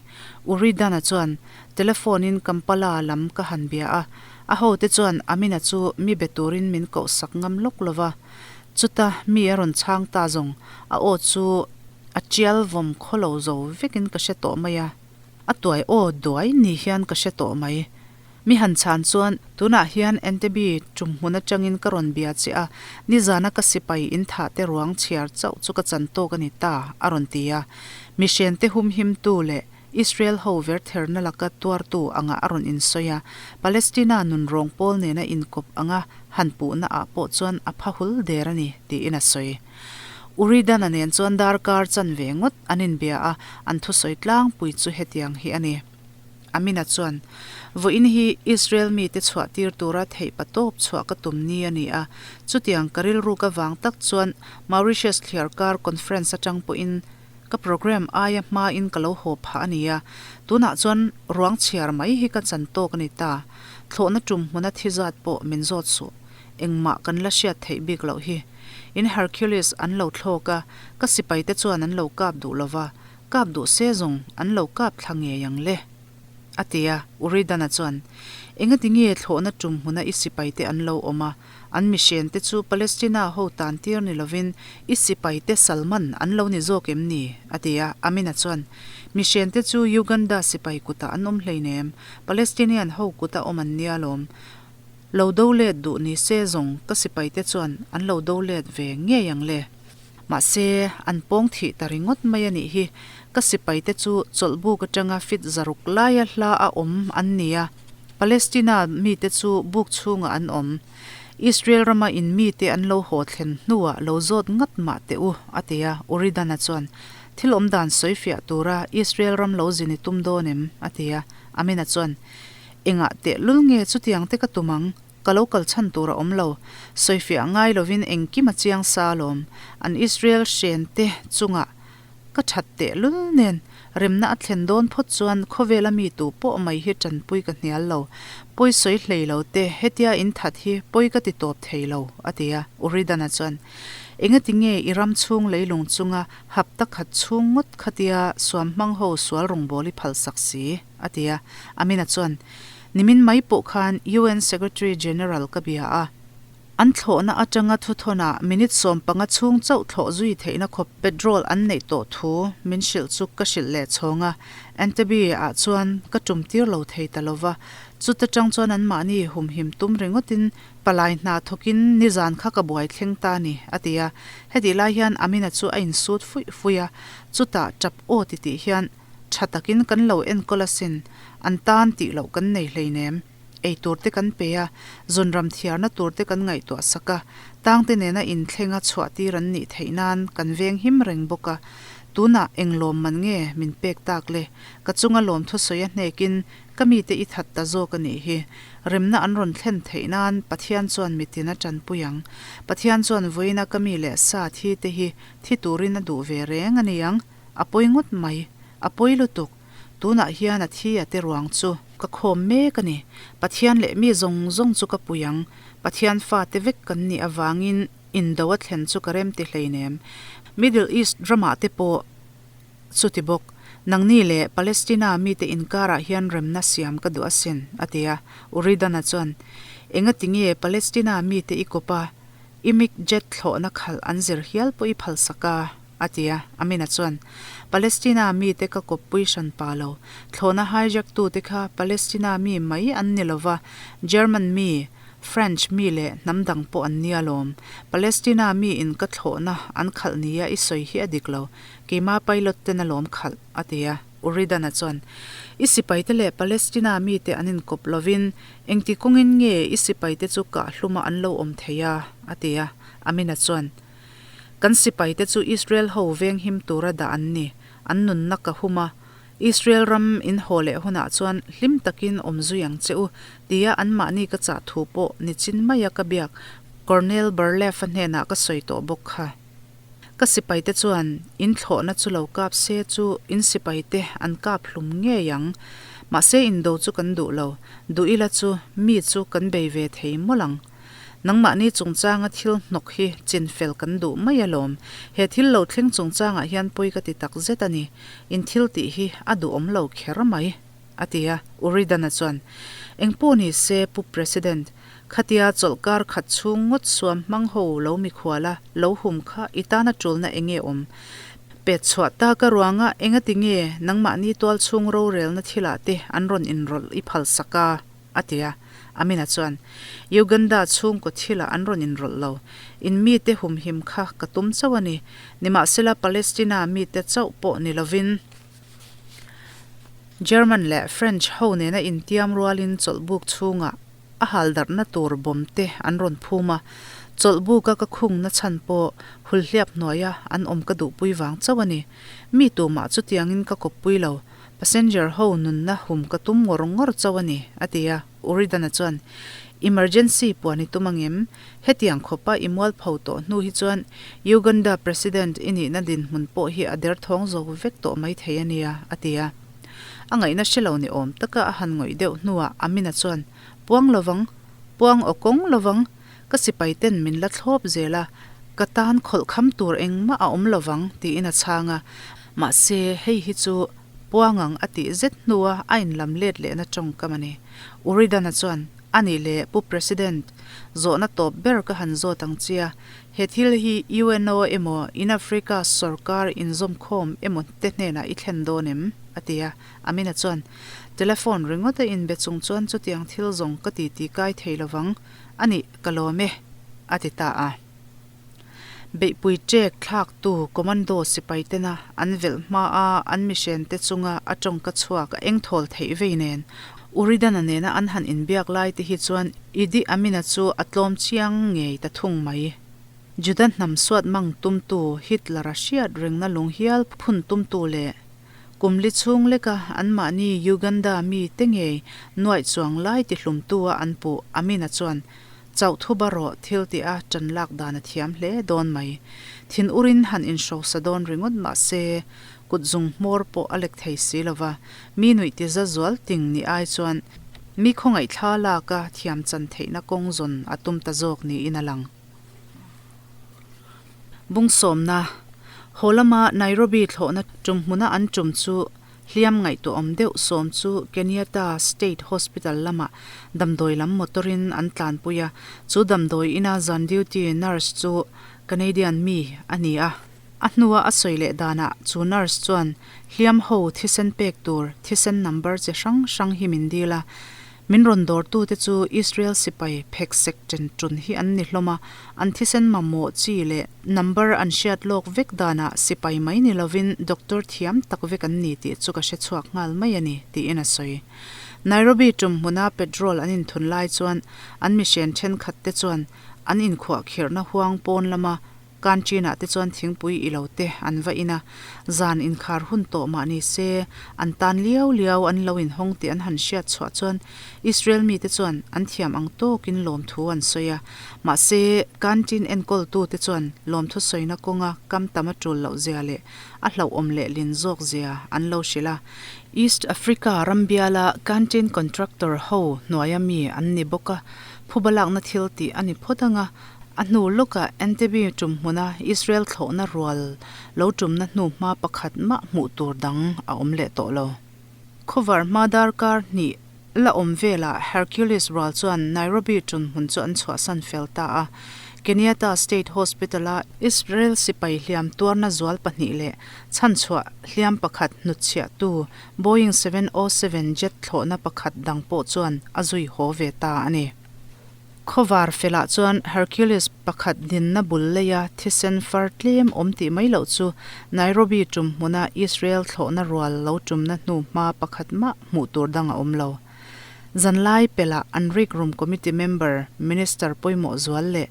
Uri Dana chuan telephone in Kampala lam ka han bia a, a hote chuan Amina chu mi be turin min kohsak ngam lawk lo va, chuta mi a rawn chhang ta zawng, a aw chu A tial vawm khaw lo zo vekin ka hre tawh mai a, a tuai aw duai ni hian ka hre tawh mai. Mi han chhan chuan, Tunah hian Entebbe tum hmun atangin ka rawn bia che a, nizana ka sipai in thah te ruang chhiar chauh chu ka chan tawk a ni ta, a rawn ti a. Mihrente humhimtu leh Israel ho vertherna laka tuartu anga a rawn insawi a, Palestina nunrawng pawl nena inkawp anga han puhna ah pawh chuan a pha hul der a ni, tiin a sawi. Uridana nen chuan darkar chanve ngawt an inbia a, an thusawi tlangpui chu hetiang hi a ni. Amina chuan, Vawiin hi Israel mite chhuah tir tura theih patawp chhuah ka tum ni a ni a, chutiang ka rilruk avang tak chuan Mauritius thliarkar conference atang pawhin ka programme aia hmain ka lo haw phah a ni a, tunah chuan ruang chhiar mai hi ka chan tawk a ni ta. Thlawhna tum hmuna thi zat pawh min zawt suh. Engmah kan la hriat theih bik loh hi. In Hercules an lo thlawk a, ka sipaite chuan an lo kap duh lo va. Kap duh se zawng an lo kap thla ngei ang le. A ti a, Uridana chuan, Engati nge thlawhna tum hmuna i sipaite an lo awm a, an mihrente chu Palestina ho tan tir ni lovin i sipaite Salman an lo ni zawk em ni? a ti a, Amina chuan, Mihrente chu Uganda sipai kutah an awm hleinem, Palestinian ho kuta awm an nia lawm. Lo do let duh ni se zawng ka sipaite chuan an lo do let ve ngei ang le. Mahse, an pawng thih ta ringawt mai a nih hi. Ka sipaite chu chawlhbuk atanga fit zaruk laia hla a awm an ni a, Palestina mite chu buk chhungah an awm. Israel rama in mite an lo haw thlen hnuah lo zawt ngat mah teh u, a ti a. Uridana chuan, Thil awmdan sawifiah tura Israel ram lo zin i tum dawn em? a ti a. Amina chuan, Engah tehlul nge chutiang te ka tum ang? Ka lo kal chhan tur a awm lo. Sawifiah ngai lovin engkim a chiang sa alawm. An Israel hren te chungah ka that tehlul nen remna a thlen dawn phawt chuan khawvela mi tu pawh mai hi tanpui ka hnial lo. Pawi sawi hlei lo te hetia in that hi pawi ka ti tawp thei lo, a ti a. Uridana chuan, Engati nge i ram chhung leilung chunga hapta khat chhung ngawt khatia suam hmang ho sual rawngbâwl i phalsak si? a ti a. Amina chuan, Nimin mai pawh khan UN Secretary General ka bia a, an thlawhna atanga thuthawnah minute 15 chhung chauh thlawh zui theihna khawp petrol an neih tawh thu min hrilh chu ka hrilh leh chhawng a, Entebbe ah chuan ka tum tir lo thei ta lova, chuta tang chuan anmahni humhim tum ringawtin palai hna thawkin nizan kha ka buai thleng ta ni, a ti a. Hetih lai hian Amina chu a insut fuih fuih a, chutah tap aw titih hian, Tha takin kan lo enkawl asin, an tan tih loh kan nei hleinem. Ei tur te kan pe a, zunram thiarna tur te kan ngaihtuah sak a, tangte nena inthlenga chhuah tir an nih theih nan kan veng him reng bawk a. Tunah eng lawmman nge min pek tak le? Ka chunga lawmthusawi a hnekin ka mite i that ta zawk a nih hi. Remna an rawn thlen theih nan Pathian chuan mitin a tanpui ang. Pathian chuan vawiina ka mi leh sa thi te hi thi turin a duh ve reng a ni ang. A pawi ngawt mai. A pawi lutuk. Tunah hian a thi a te ruang chu ka khawm mek a ni. Pathian leh mi zawng zawng chu ka pui ang. Pathian fate vek kan nih avangin indo a thlen chu ka rem ti hleinem. Middle East ramah te pawh chuti bawk. Nangni leh Palestina mite inkarah hian remna siam ka duh asin, a ti a. Uridana chuan, Engati nge Palestina mite i kawp a? I mig jet thlawhna khalh an zir hial pawh i phalsak a, a ti a. Amina chuan, Palestina mite ka kawppui hran pa lo. Thlawhna hijack tute kha Palestina mi mai an ni lova, German mi, French mi leh hnam dang pawh an nia lawm. Palestina mi in ka thlawhna an khalh nia i sawi hi a dik lo. Keima pilot ten a lawm khalh, a ti a. Uridana chuan, I sipaite leh Palestina mite an inkawp lovin, engti kawngin nge i sipaite chu kah hluma an lo awm thei a? a ti a. Amina chuan, Kan sipaite chu Israel ho venghim tura dah an ni, an nunna ka hum a. Israel ram in haw leh hunah chuan hlim takin awm zui ang che u, tia anmahni ka chah thu pawh nichin maia ka biak Colonel Barlev-a hnenah ka sawi tawh bawk kha. Ka sipaite chuan in thlawhna chu lo kap se chu in sipaite an kap hlum ngei ang. Mahse indo chu kan duh lo, duh ila chu mi chu kan bei ve thei mawlh ang. Nangmahni chungchanga thil hnawk hi chinfel kan duh mai alawm. He thil lo thleng chungchangah hian pawi ka ti tak zet a ni. In thil tih hi a duhawm lo kher mai, a ti a. Uridana chuan, Engpawh ni se Pu President, Khatia chawlhkar khat chhung ngawt suam hmang ho lo mikhuala lo hum kha i tana tulna eng nge awm? Pet chhuah ta ka ruanga engati nge nangmahni tual chhung rorelna thilah te an rawn inrawlh i phal sak a? a ti a. Amina chuan, Uganda chhungkaw thilah an rawn inrawlh lo. In mite humhim kha ka tum chauh a ni. Nimahsela Palestina mite chauh pawh ni lovin, German leh French ho nena intiam rualin chawlhbuk chhungah a hal darhna tur bomb te an rawn phum a, chawlhbuka ka khungna chhan pawh hulhliap hnuaia an awm ka duhpui vang chauh a ni. Mi tumah chutiangin ka kawppui lo, passenger ho nunna hum ka tum ngawr ngawr chauh a ni, a ti a. Uridana chuan, Emergency puan i tum angem? Hetiang khawpa i mualpho tawh hnu hi chuan Uganda President i nihna dinhmun pawh hi a derthawng zawk vek tawh maithei a nia, a ti a. A ngaihna hre lo ni awm taka a han ngawih deuh hnuah Amina chuan, Puang lovang, puang aw kawng lovang, ka sipai ten min la thlawp zel a, ka tan khawlh kham tur engmah a awm lovang, tiin a chhang a. Mahse, hei hi chu puang ang a tih zet hnua a inlam let lehna tawngkam a ni. Uridana chuan, A nih leh Pu President, zawhna tawp ber ka han zawt ang chia, he thil hi UNO emaw in Africa sawrkar inzawmkhawm emaw te hnenah i thlen dawn em? a ti a. Amina chuan, Telephone ringawt a inbe chung chuan chutiang thil zawng ka ti ti kai thei lovang, a nih ka lawm e, a ti ta a. Beihpui ṭek thlaktu commando sipai tena an velh hmaa an mihrente chunga a tawngka chhuak a engthawl theih vei nen, Uridana nena an han inbiak lai te hi chuan Idi Amina chu a tlawm chiang ngei ta thung mai. Juda hnam suat mang tumtu Hitler-a hriat rengna lung hial phun tumtu leh kum li chhung leka anmahni Uganda mite ngei nuaih chuang lai tihlumtu-a an puh Amina chuan Chauh thu ba rawh thil tih a ṭan lak dan a thiam hle dawn mai. Thin urin han inhrosa dawn ringawt mah se, kut zung hmawr pawh a lek thei si lo va, mi nuih ti za zual ting ni ai chuan mi khawngaih thla lak a thiam chan theihna kawng zawn a tum ta zawk niin a lang. Bung sawmna, Haw lama Nairobi thlawhna tum hmuna an tum chu Hliam ngaihtuahawm deuh sawm chu Kenyatta State Hospital lamah damdawi lam motor-in an tlanpui a, chu damdawi ina zan duty nurse chu Canadian mi a ni a. A hnua a sawi leh danah chu nurse chuan hliam ho thisen pek tur thisen number chi hrang hrang hi min dil a, Min rawn dawrtute chu Israel sipai phek sek chen ṭun hi an ni hlawm a, an thisen mamawh chi leh number an hriat lawk vek danah sipai mai ni lovin doctor thiam tak vek an ni tih chu ka hre chhuak nghal mai a ni, tiin a sawi. Nairobi ṭum hmuna petrol an inthun lai chuan an mihren ṭhenkhatte chuan an inkhuahkhirhna huang pawn lama Canteen ah te chuan thingpui i lo te an va in a, zan inkhar hun tawh mah ni se, an tan liau liau an lo inhawng tih an han hriat chhuah chuan Israel mite chuan an thiam ang tawkin lawmthu an sawi a. Mahse, canteen enkawltu te chuan lawmthu sawina kawnga kam tam a tul loh zia leh a hlauhawm leh lin zawk zia an lo hrilh a. East Africa ram biala canteen contractor ho hnuaia mi an ni bawk a, phuba lakna thil tih a ni phawt ang a, A hnu lawkah Entebbe tum hmuna Israel thlawhna rual lo tumna hnu hma pakhat mah hmuh tur dang a awm leh tawh lo. Khawvar hma darkar hnih la awm velah Hercules rual chuan Nairobi tum hmun chu an chhuahsan fel ta a. Kenyatta State Hospital-a Israel sipai hliam tuarna zual pahnih leh chhanchhuah hliam pakhat hnutchhiahtu Boeing 707 jet thlawhna pakhat dang pawh chuan a zui haw ve ta a ni. Khawvar felah chuan Hercules pakhat dinna bul leia thisen far tlem awm tih mai loh chu Nairobi tum hmuna Israel thlawhna rual lo tumna hnu hma pakhat mah hmuh tur dang a awm lo. Zanlai pelh an rikrum committee member, minister pawimawh zual leh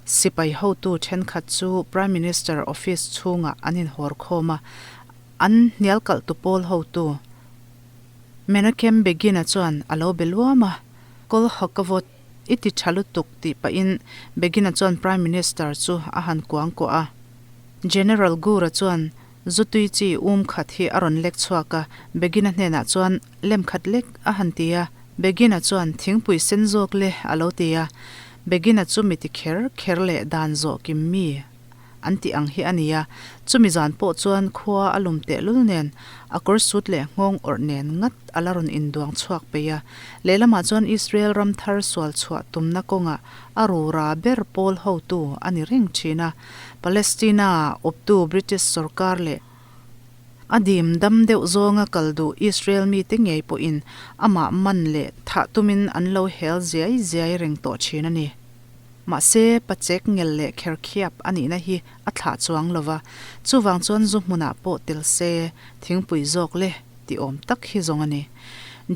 sipai hotu thenkhat chu Prime Minister office chhungah an inhawr khawm a, an hnialkalhtu pawl hotu Menachem Begin-a chuan a lo be luam a, Kol Hakavot, i ti tha lutuk tih pahin Begin-a chuan Prime Minister chu a han kuang kuah a. General Gur-a chuan zu tui chi um khat hi a rawn lek chhuak a, Begin-a hnenah chuan lem khat lek a han ti a. Begin-a chuan thingpui sen zawk le a lo ti a. Begin-a chu mi ti kher kher leh dan zawh kim mi an tih ang hi a ni a, chumi zan pawh chuan khua a lum tehlul nen a kawr sut leh nghawng awrh nen ngat a la rawn induang chhuak peih a, lehlamah chuan Israel ram thar sual chhuah tumna kawngah a rura ber pawl hotu a ni reng thin a, Palestina awptu British sorkar leh a dim dam deuh zawnga kal duh Israel mite ngei pawhin amah man leh thah tumin an lo hel ziai ziai reng tawh thin a ni. Mahse, pachek ngel leh kherkhiap a nihna hi a thlah chuang lo va, chuvang chuan zu hmunah pawh tel se thingpui zawk le tih awm tak hi zawng a ni.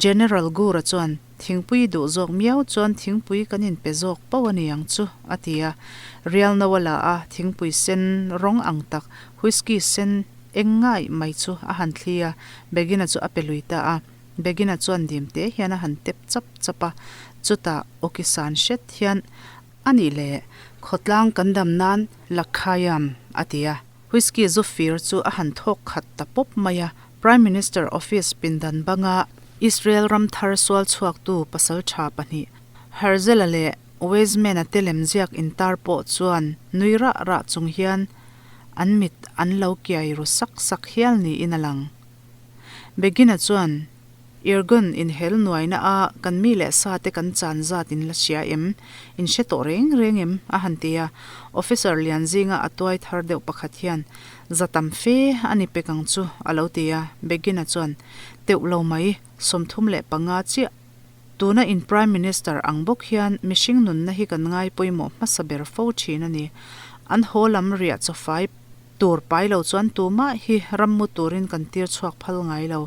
General Gura chuan, Thingpui duh zawk miau chuan thingpui kan inpe zawk pauh a ni ang chu, a ti a. Rial no a la a, thingpui sen rawng ang tak, whisky sen eng ngaih mai chu a han thli a, Begina chu a pe lui ta a. Begina chuan dim te hian a han tep chap chap a, chutah awki san hret hian, A nih le, khawtlang kan dam nan Lakhayam, a ti a. Whisky zu fir chu a han thawk khat ta pawp mai a, Prime Minister office pindan banga Israel ram thar sual chhuaktu pasal tha pahnih Herzl-a leh Weizmann-a te lemziak intar pawh chuan nui rah rah chung hian, An mit an lo kiai ru sak sak hial niin a lang. Begin-a chuan, Irgun inhel nuaina a kan mi leh sa te kan chan zat in la hria em? In hre tawh reng reng em? a han ti a. Officer lian zinga a tuai thar deuh pakhat hian, Za tam fe a ni pek ang chu, a lo ti a. Begin-a chuan, Teuh lo mai, 35 chiah. Tuna in Prime Minister ang bawk hian mihring nunna hi kan ngai pawimawh hmasa ber fo thin a ni. An haw lam riah chawfai tur pai lo chuan tumah hi rammu turin kan tir chhuak phal ngai lo.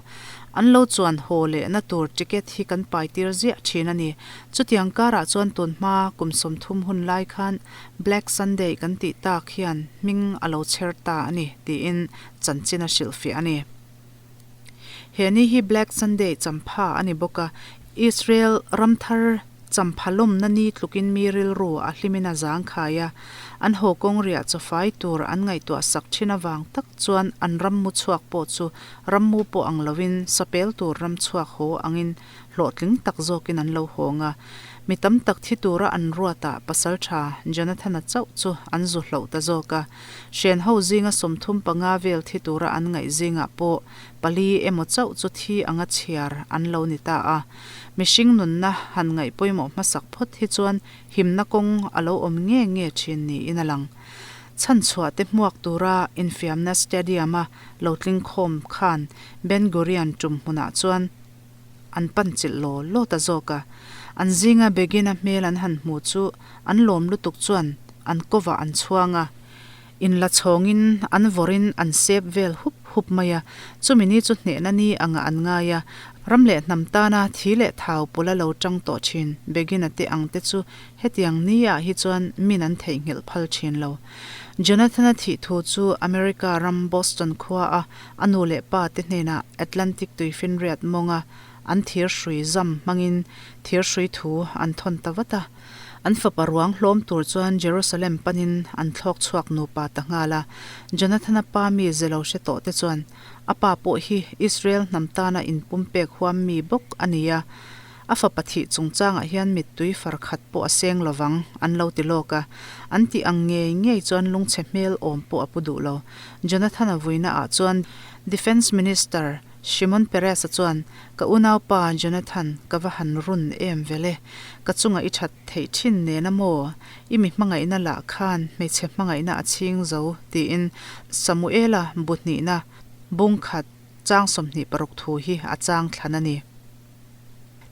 An lo chuan haw lehna tur ticket hi kan pai tir ziah thin a ni. Chutiang karah chuan tunhma kum 30 hun lai khan Black Sunday kan tih tak hian hming a lo chher ta a ni tiin chanchin a hrilhfiah a ni. He ni hi Black Sunday champha a ni bawk a, Israel ram thar champha lawmna ni tlukin mi rilru a hlimin a zangkhai a, an haw kawng riah chawfai tur an ngaihtuah sak thin avang tak chuan an rammu chhuak pawh chu rammu pawh ang loin sapel tur ram chhuak haw angin hlawhtling tak zawkin an lo hawng a. Mi tam tak thi tura an ruatah pasaltha Jonathan-a chauh chu an zu hloh ta zawk a. Hren ho zinga 35 vel thi tura an ngaih zingah pawh pali emaw chauh chu thi anga chhiar an lo ni ta a. Mihring nunna han ngaih pawimawh hmasak phawt hi chuan himna kawng a lo awm nge nge thin niin a lang. Chhanchhuah te hmuak tura infiamna stadium-a lo tling khawm khan Ben Gurion tum hmunah chuan an pan chilh law law ta zawk a. An zinga Begin-a hmel an han hmu chu an lawm lutuk chuan an kovah an chhuang a, inla chhawngin an vawrin an sep vel hup hup mai a. Chumi ni chu hnehna ni angah an ngai a, ram leh hnam tana thi leh thau pula lo tang tawh thin Begin-a te ang te chu hetiang ni ah hi chuan min an theihnghilh phal thin lo. Jonathan-a thih thu chu America ram Boston khua a A nu leh pa te hnenah Atlantic tuifinriat mawnga an thir hrui zam hmangin thir hrui thu an thawn ta vat a. An fapa ruang hlawm tur chuan Jerusalem panin an thlawk chhuak nupa ta nghal a. Jonathana pa mi ze lo hre tawh te chuan, A pa pawh hi Israel hnam tana inpumpek huam mi bawk a ni a, A fapa thih chungchangah hian mittui far khat pawh a seng lovang, an lo ti lawk a. An tih ang ngei ngei chuan lungchhe hmel awm pawh a pu duh lo. Jonathan-a vuina-ah chuan Defence Minister Shimon Peres-a chuan, Ka unaupa Jonathan, ka va han run em vel e. Ka chunga i that theih thin nena maw? I mi hmangaihna lah khan hmeichhe hmangaihna a chhing zo, tiin Samuela bu hnihna bung khat chang 26 thu hi a chang thlan a ni.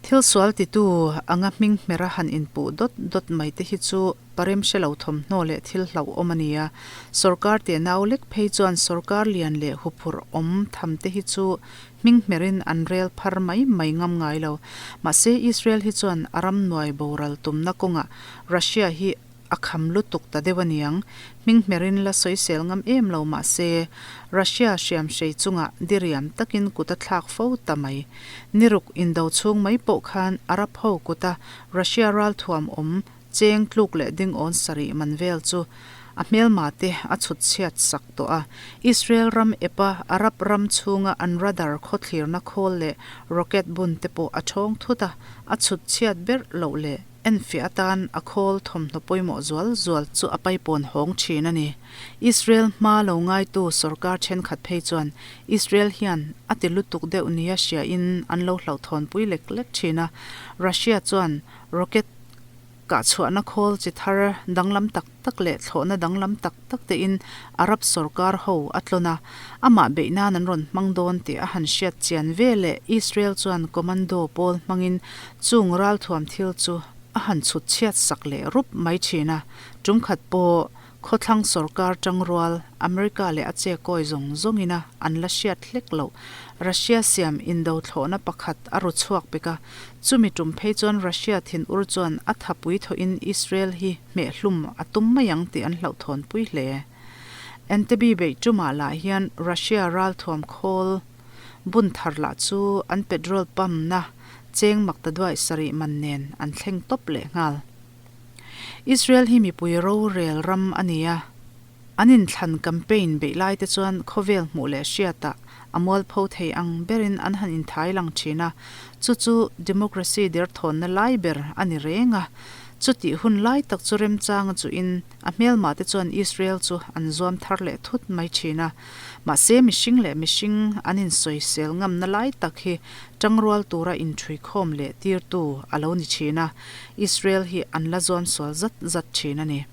Thil sual titu anga hming hmera han inpuh dawt dawt mai te hi chu parem hre lo thawmhnaw leh thil hlauhawm a ni a. Sorkar teh nau lek phei chuan sorkar lian leh huphurh awm tham te hi chu hming hmerin an rel phar mai mai ngam ngai lo. Mahse Israel hi chuan a ram nuai boral tumna kawngah Russia hi A kham lutuk ta deuh aniang. Hming hmerin la sawisel ngam em lo mah se, Russia hriam hrei chungah diriam takin kut a thlak fo ta mai. Niruk indo chhung mai pawh khan Arab ho kuta Russia ralthuam awm cheng tluk leh dingawn sarih man vel chu a hmelma te a chhut chhiat sak tawh a. Israel ram epa Arab ram chhunga an radar khawthlirna khawl leh rocket bun te pawh a thawng thut a, a chhut chhiat berh loh leh. Enfiah atan a khawl thawmhnaw pawimawh zual zual chu a paipawn hawng thin a ni. Israel hma lo ngaitu sorkar thenkhat phei chuan Israel hian a ti lutuk deuh nia hriain an lo hlauhthawnpui lek lek thin a. Russia chuan rocket kahchhuahna khawl chi thar danglam tak tak leh thlawhna danglam tak tak tein Arab sorkar ho a tlawn a, amah beih nan an rawn hmang dawn tih a han hriat chian ve leh Israel chuan commando pawl hmangin chung ralthuam thil chu a han chhut chhiat sak leh rup mai thin a, tum khat pawh khawthlang sorkar tangrual America leh a che kawi zawng zawngina an la hriat hlek loh Russia siam indo thlawhna pakhat a ru chhuak pek a, chumi tum phei chuan Russia thinur chuan a thapui thawhin Israel hi hmehhlum a tum mai ang tih an hlauhthawnpui hle. Entebbe beih tumah lah hian Russia ralthuam khawl bun thar lah chu an petrol pump na cheng maktaduaih sarih man nen an thleng tawp leh nghal. Israel hi mipui rorel ram a ni a, an inthlan campaign beih lai te chuan khawvel hmuh leh hriatah a mualpho thei ang berin an han inthai lang thin a, chu chu democracy derthawnna lai ber a ni reng a. Chutih hun lai tak chu remchanga chuhin a hmelmahte chuan Israel chu an zuam thar leh thut mai thin a. Mahse mihring leh mihring an insawisel ngamna lai tak hi tangrual tura inthuikhawm leh tirtu a lo ni thin a, Israel hi an la zuam sual zat zat thin a ni.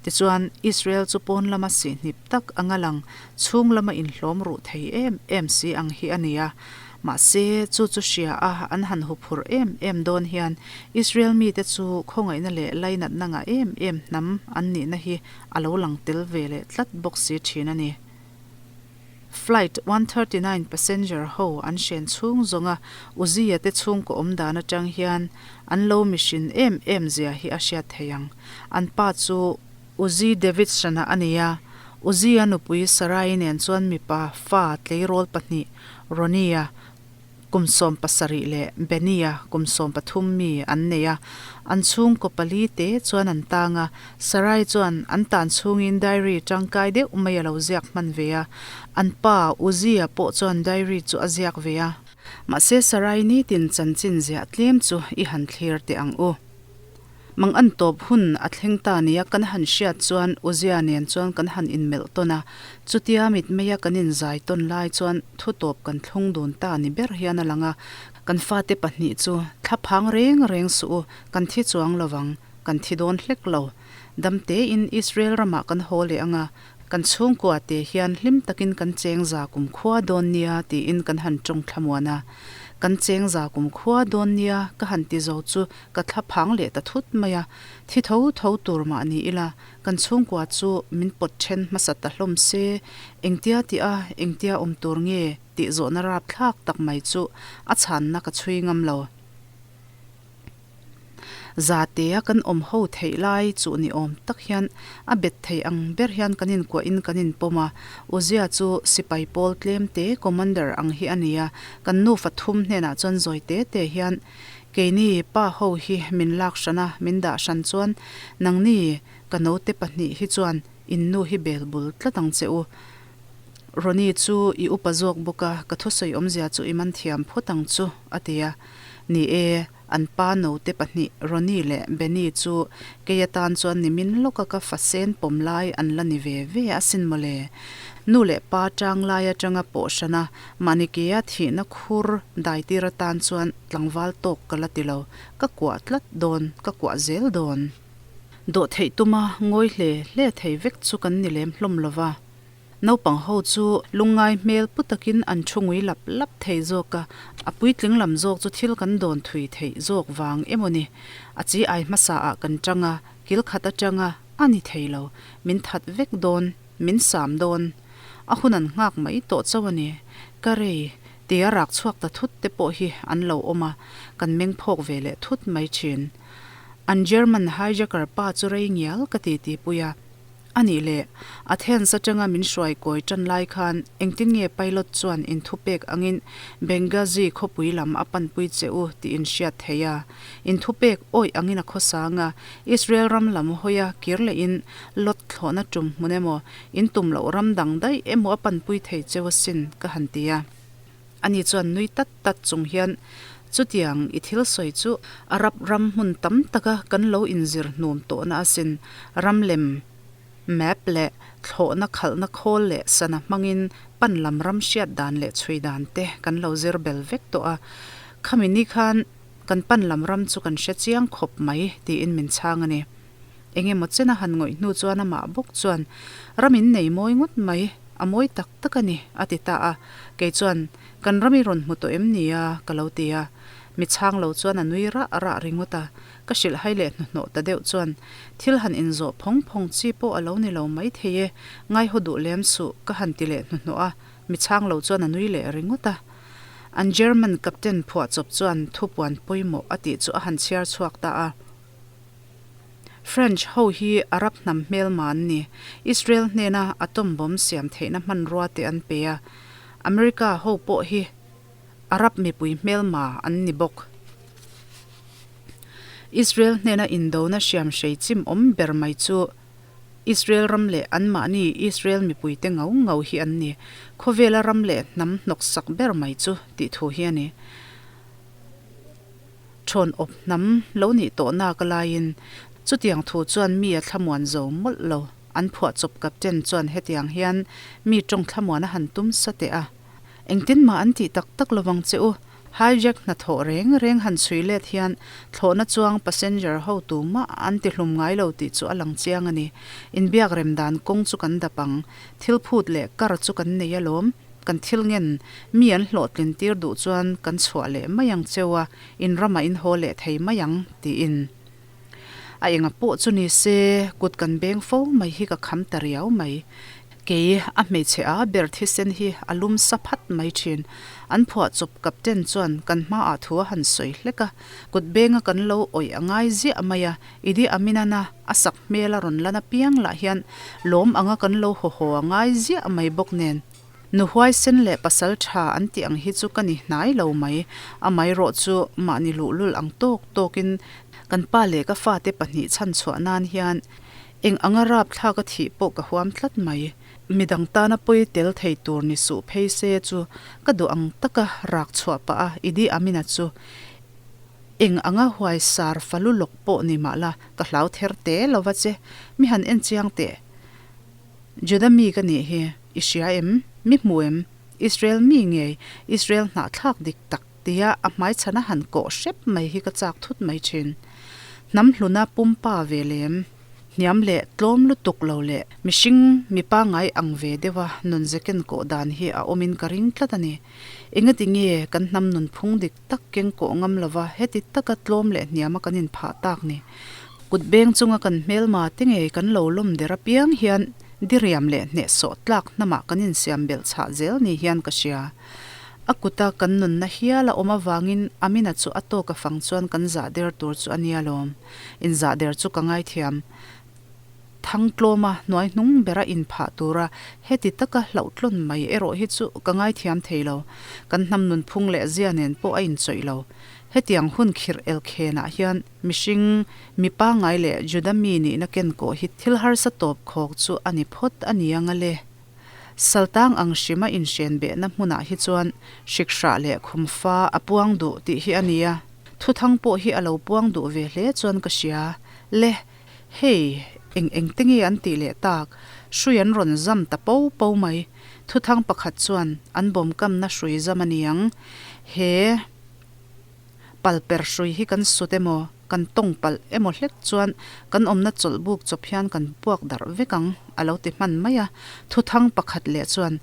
Tichuan, Israel chu pawn lama sihhnip tak anga lang, chhung lama inhlawm ruh thei em em si ang hi a ni a. Mahse, chu chu hria a an han huphurh em em dawn hian Israel mite chu khawngaihna leh lainatna ngah em em hnam an nihna hi a lo lang tel ve leh tlat bawk si thin a ni. Flight 139 passenger ho an hren chhung zawnga Uzia te chhungkaw awm dan atang hian an lo mihrin em em zia hi a hriat thei ang. An pa chu Uzi Davidson-a a ni a, Uzia nupui Sarai nen chuan mipa fa tleirawl pahnih Ronnie-a kum 17 leh Benny-a kum 13 mi an nei a, an chhungkaw pali te chuan an tang a, Sarai chuan an tan chhungin diary tangkai deuh mai a lo ziak hman ve a, an pa Uzia pawh chuan diary chu a ziak ve a. Mahse Sarai nitin chanchin ziah tlem chu i han thlir teh ang u. Mang an tawp hun a thleng ta nia kan han hriat chuan Uzia nen chuan kan han inmelh tawn a, chutia mitmeia kan inzai tawn lai chuan thu tawp kan thlung dun ta ni ber hian a lang a, kan fate pahnih chu thlaphang reng reng suh u, kan thi chuang lo vang, kan thi dawn hlek lo. Dam tein Israel ramah kan haw leh ang a, kan chhungkua te hian hlim takin kan cheng za kum khua dawn nia tiin kan han tawng thlamuan a. Kan cheng za kum khua dawn nia ka han ti zo chu Ka thla phang leh ta thut mai a, thi tho tho tur mah ni ila, kan chhungkua chu min pawt then hmasa ta hlawm se, engtia tih a, engtia awm tur nge tih zawhna rapthlak tak mai chu a chhanna ka chhui ngam lo. Zatea kan awm ho theih lai chuh ni awm tak hian a bet thei ang ber hian kan inkuahin kan inpawm a, Uzia chu sipai pawl tlem te commander ang hi a ni a, kan nufa thum hnenah chuan zawi te te hian Keini pa ho hi min lak hran a, min dah hran chuan nangni ka naute pahnih hi chuan in nu hi bel bul tlat ang che u. Ronnie chu i upa zawk bawk a, ka thusawi awmzia chu i man thiam phawt ang chu, a ti a. Ni e, an pa naute pahnih Ronnie leh Benny chu kei atan chuan nimin lawka ka fa sen pawm lai an la ni ve ve asin mawle. Nu leh pa tang lai atanga pawh hran a, Mahni kea thihna khur daitir atan chuan tlangval tawk ka la ti lo, ka kuah tlat dawn, ka kuah zel dawn. Dawhtheih tuma ngawi hle hle thei vek chu kan ni lem hlawm lo va. Naupang ho chu lungngai hmel pu takin an thu ngui lap lap thei zawk a, a puitling lam zawk chu thil kan dawn thui theih zawk vang emaw ni. A chi ai hmasa ah kan tang a, kil khat atanga a ni thei lo, min that vek dawn. Min sam dawn. A hun an nghak mai tawh chauh a ni. Ka rei, tia rak chhuak ta thut te pawh hi an lo awm a, kan meng phawk ve leh thut mai thin. An German hijacker pa chu rei ngial ka ti ti pui a. A nih leh, Athens atanga min hruai kawi tan lai khan engtin nge pilot chuan inthupek angin Benghazi khawpui lam a panpui che u tih in hriat thei a. Inthupek awih angin a khawsang a, Israel ram lam hawia kir lehin Lot thlawhna tum hmun emaw, in tum loh ram dang daih emaw a panpui thei cheu asin, ka han ti a. Ani chuan nui tat tat chung hian, Chutiang i thil sawi chu Arab ram hmun tam taka kan lo inzir hnum tawhna asin, ram lem, map, leh thlawhna khalhna khawl leh sana hmangin pan lam ram hriat dan leh chhui dan te kan lo zir bel vek tawh a. Khami ni khan kan pan lam ram chu kan hre chiang khawp mai, tiin min chhang a ni. Eng emaw chen a han ngawih hnu chuan amah bawk chuan, Ram in nei mawi ngawt mai, a mawi tak tak a ni, a ti ta a. Kei chuan, Kan ram i rawn hmu tawh em ni a? ka lo ti a. Mi chhang lo chuan a nui rah rah ringawt a. Ka hrilh hai leh hnuhnawh ta deuh chuan, Thil han inzawh phawng phawng chi pawh a lo ni lo mai thei e, ngaihaw duh lem suh, ka han ti leh hnuhnawh a. Mi chhang lo chuan a nui leh ringawt a. An German captain phuahchawp chuan thupuan pawimawh a tih chu a han chhiar chhuak ta a. French ho hi Arab hnam hmelma an ni. Israel hnena atom bomb siam theihna hmanrua te an pe a. America ho pawh hi Arab mipui hmelma an ni bawk. Israel hnena indona hriam hrei chim awm ber mai chu Israel ram leh anmahni Israel mipuite ngau ngau hi an ni. Khawvela ram leh hnam hnawksak ber mai chu tih thu hi a ni. Thawn awp hnam lo nih tawh nak a laiin chutiang thu chuan mi a thlamuan zo mawlh lo. An phuahchawp captain chuan hetiang hian mi tawng thlamuan a han tum sa teh a. Engtin mah an tih tak tak lovang che u. Hijack hnathawh reng reng han chhui let hian thlawhna chuang passenger ho tumah an ti hlum ngai lo tih chu a lang chiang a ni. Inbiak rem dan kawng chu kan dap ang. Thil phut leh kar chu kan nei alawm. Kan thil ngen mi an hlawhtlin tir duh chuan kan chhuah leh mai ang cheu a, in ramah in haw leh thei mai ang, tiin. A enga pawh chu ni se, kut kan beng fo mai hi ka kham ta riau mai. Kei a hmeichhe a ber thisen hi a lum sa phat mai thin. An phuahchawp captain chuan kan hmaah thu a han sawi hlek a, kut benga kan lo awih a ngai ziah mai a, Idi Amin-ana a sak hmel a rawn lan apiang lah hian lawm anga kan lo haw haw a ngai ziah mai bawk nen. Nu huaisen leh pasal tha an tih ang hi chu ka ni hnai lo mai. Amaherawh chu mahni luhlul ang tawk tawkin kan pa leh ka fate pahnih chhanchhuah nan hian Eng anga rapthlak a thih pawh ka huam tlat mai. Midang tana pawi tel thei tur ni suh phei se chu ka duh ang taka rak chhuah pah a Idi Amina chu eng anga huai sar falu lawk pawh ni mah la ka hlau ther te lova che. Mi han en chiang teh. Juda mi ka nih hi i hria em? Mi hmu em? Israel mi ngei Israel hnahthlak dik tak tia a hmaichhana han kawh hrep mai hi ka chak thut mai thin. Hnam hluna pumpa ve lem, hniam leh tlawm lutuk lo leh mihring mi pangngai ang ve deuha nun zeken kawh dan hi a awmin ka ring tlat a ni. Engati nge kan hnam nunphung dik tak keng kawh ngam lova heti taka tlawm leh hniama kan inphah tak ni? Kut beng chunga kan hmelma te ngei kan lo lawm der apiang hian diriam leh hnehsawh tlak hnamah kan insiam belh chhah zel ni hian ka hria. A kuta kan nunna hial a awm avangin Amina chu a tawk a fang chuan kan zah der tur chu a nia lawm. Inzah der chu ka ngaithiam. Thangtlawma hnuai hnung bera inphah tura heti taka hlauhtlawn mai erawh hi chu ka ngaithiam thei lo. Kan hnam nunphung leh zia nen pawh a inchawih lo. Hetiang hun khirh elkhenah hian mihring, mi pangngai leh Juda mi nihna kenkawh hi thil harsa tawp khawk chu a ni phawt a ni ang a le. Saltang ang hrima inhren behna hmunah hi chuan hrikrah leh khumfa a puang duh tih hi a nia. Thuthang pawh hi a lo puang duh ve hle chuan ka hria. Le, hei, eng eng te nge an tih leh tak? Hrui an rawn zam ta po po mai. Thuthang pakhat chuan an bawmkamna hrui zam a niang. He. Pal per hrui hi kan sut emaw, kan tawng palh emaw hlek chuan kan awmna chawlh buk chawp hian kan puak darh vek ang, a lo ti hman mai a. Thuthang pakhat leh chuan,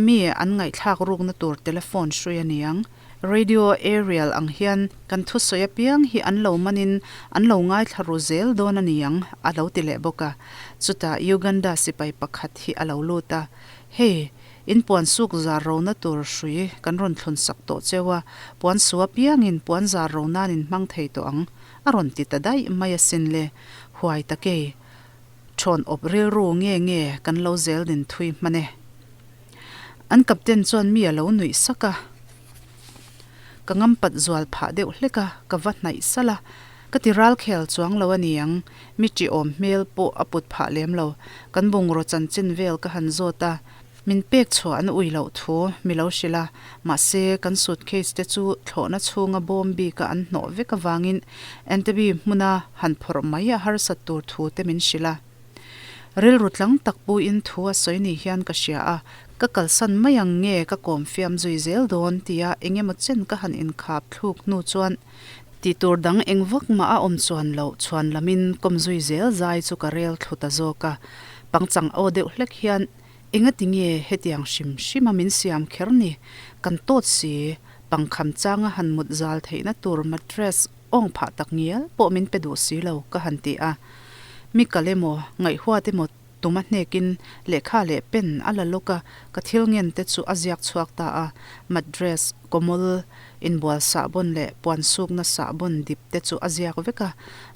Mi an ngaihthlak rukna tur telephone hrui a ni ang. Radio aerial ang hian kan thusawi apiang hi an lo manin an lo ngaithla ru zel dawn a ni ang, a lo ti leh bawk a. Chutah Uganda sipai pakhat hi a lo lut a, Hei, In puan suk zar rona tur hrui kan rawn thlun sak tawh cheu a, puan su apiangin puan zar ro nan in hmang thei tawh ang, a rawn ti ta daih mai asin le. Huai takei, thawn awp rilru nge nge kan lo zel din thui hman e. An captain chuan mi a lo nuih sak a. Ka ngampat zual phah deuh hlek a, ka va hnaih salh a. Ka ti ral khel chuang lo a ni ang, mi ṭihawm hmel pawh a put phah lem lo. Kan bungraw chanchin vel ka han zawt a, min pek chhuah an ui loh thu mi lo hrilh a, mahse kan suitcase te chu thlawhna chhunga bawm bika an hnawh vek avangin Entebbe hmuna han phawrh mai a harsat tur thu te min hrilh a. Rilru tlang tak puiin thu a sawi ni hian ka hria a, ka kalsan mai ang nge ka kawm fiam zui zel dawn tia eng emaw chen ka han inkhap thluk hnu chuan tih tur dang eng vak mah a awm chuan loh chhuan lamin kawm zui zel zai chu ka rel thlu ta zawk a, pangchang aw deuh hlek hian engati nge hetiang hrim hrim a min siam kher ni, kan tawt si, pangkham changa han mut zal theihna tur mattress Awng phah tak ngial pawh min pe duh si lo, ka han ti a. Mi kal emaw, ngaihhuat emaw tuma hnekin lehkha leh pen a la lawk a, ka thil ngen te chu a ziak chhuak ta a. Mattress, kawmawl, inbual sahbawn leh puan sukna sahbawn dip te chu a ziak vek a.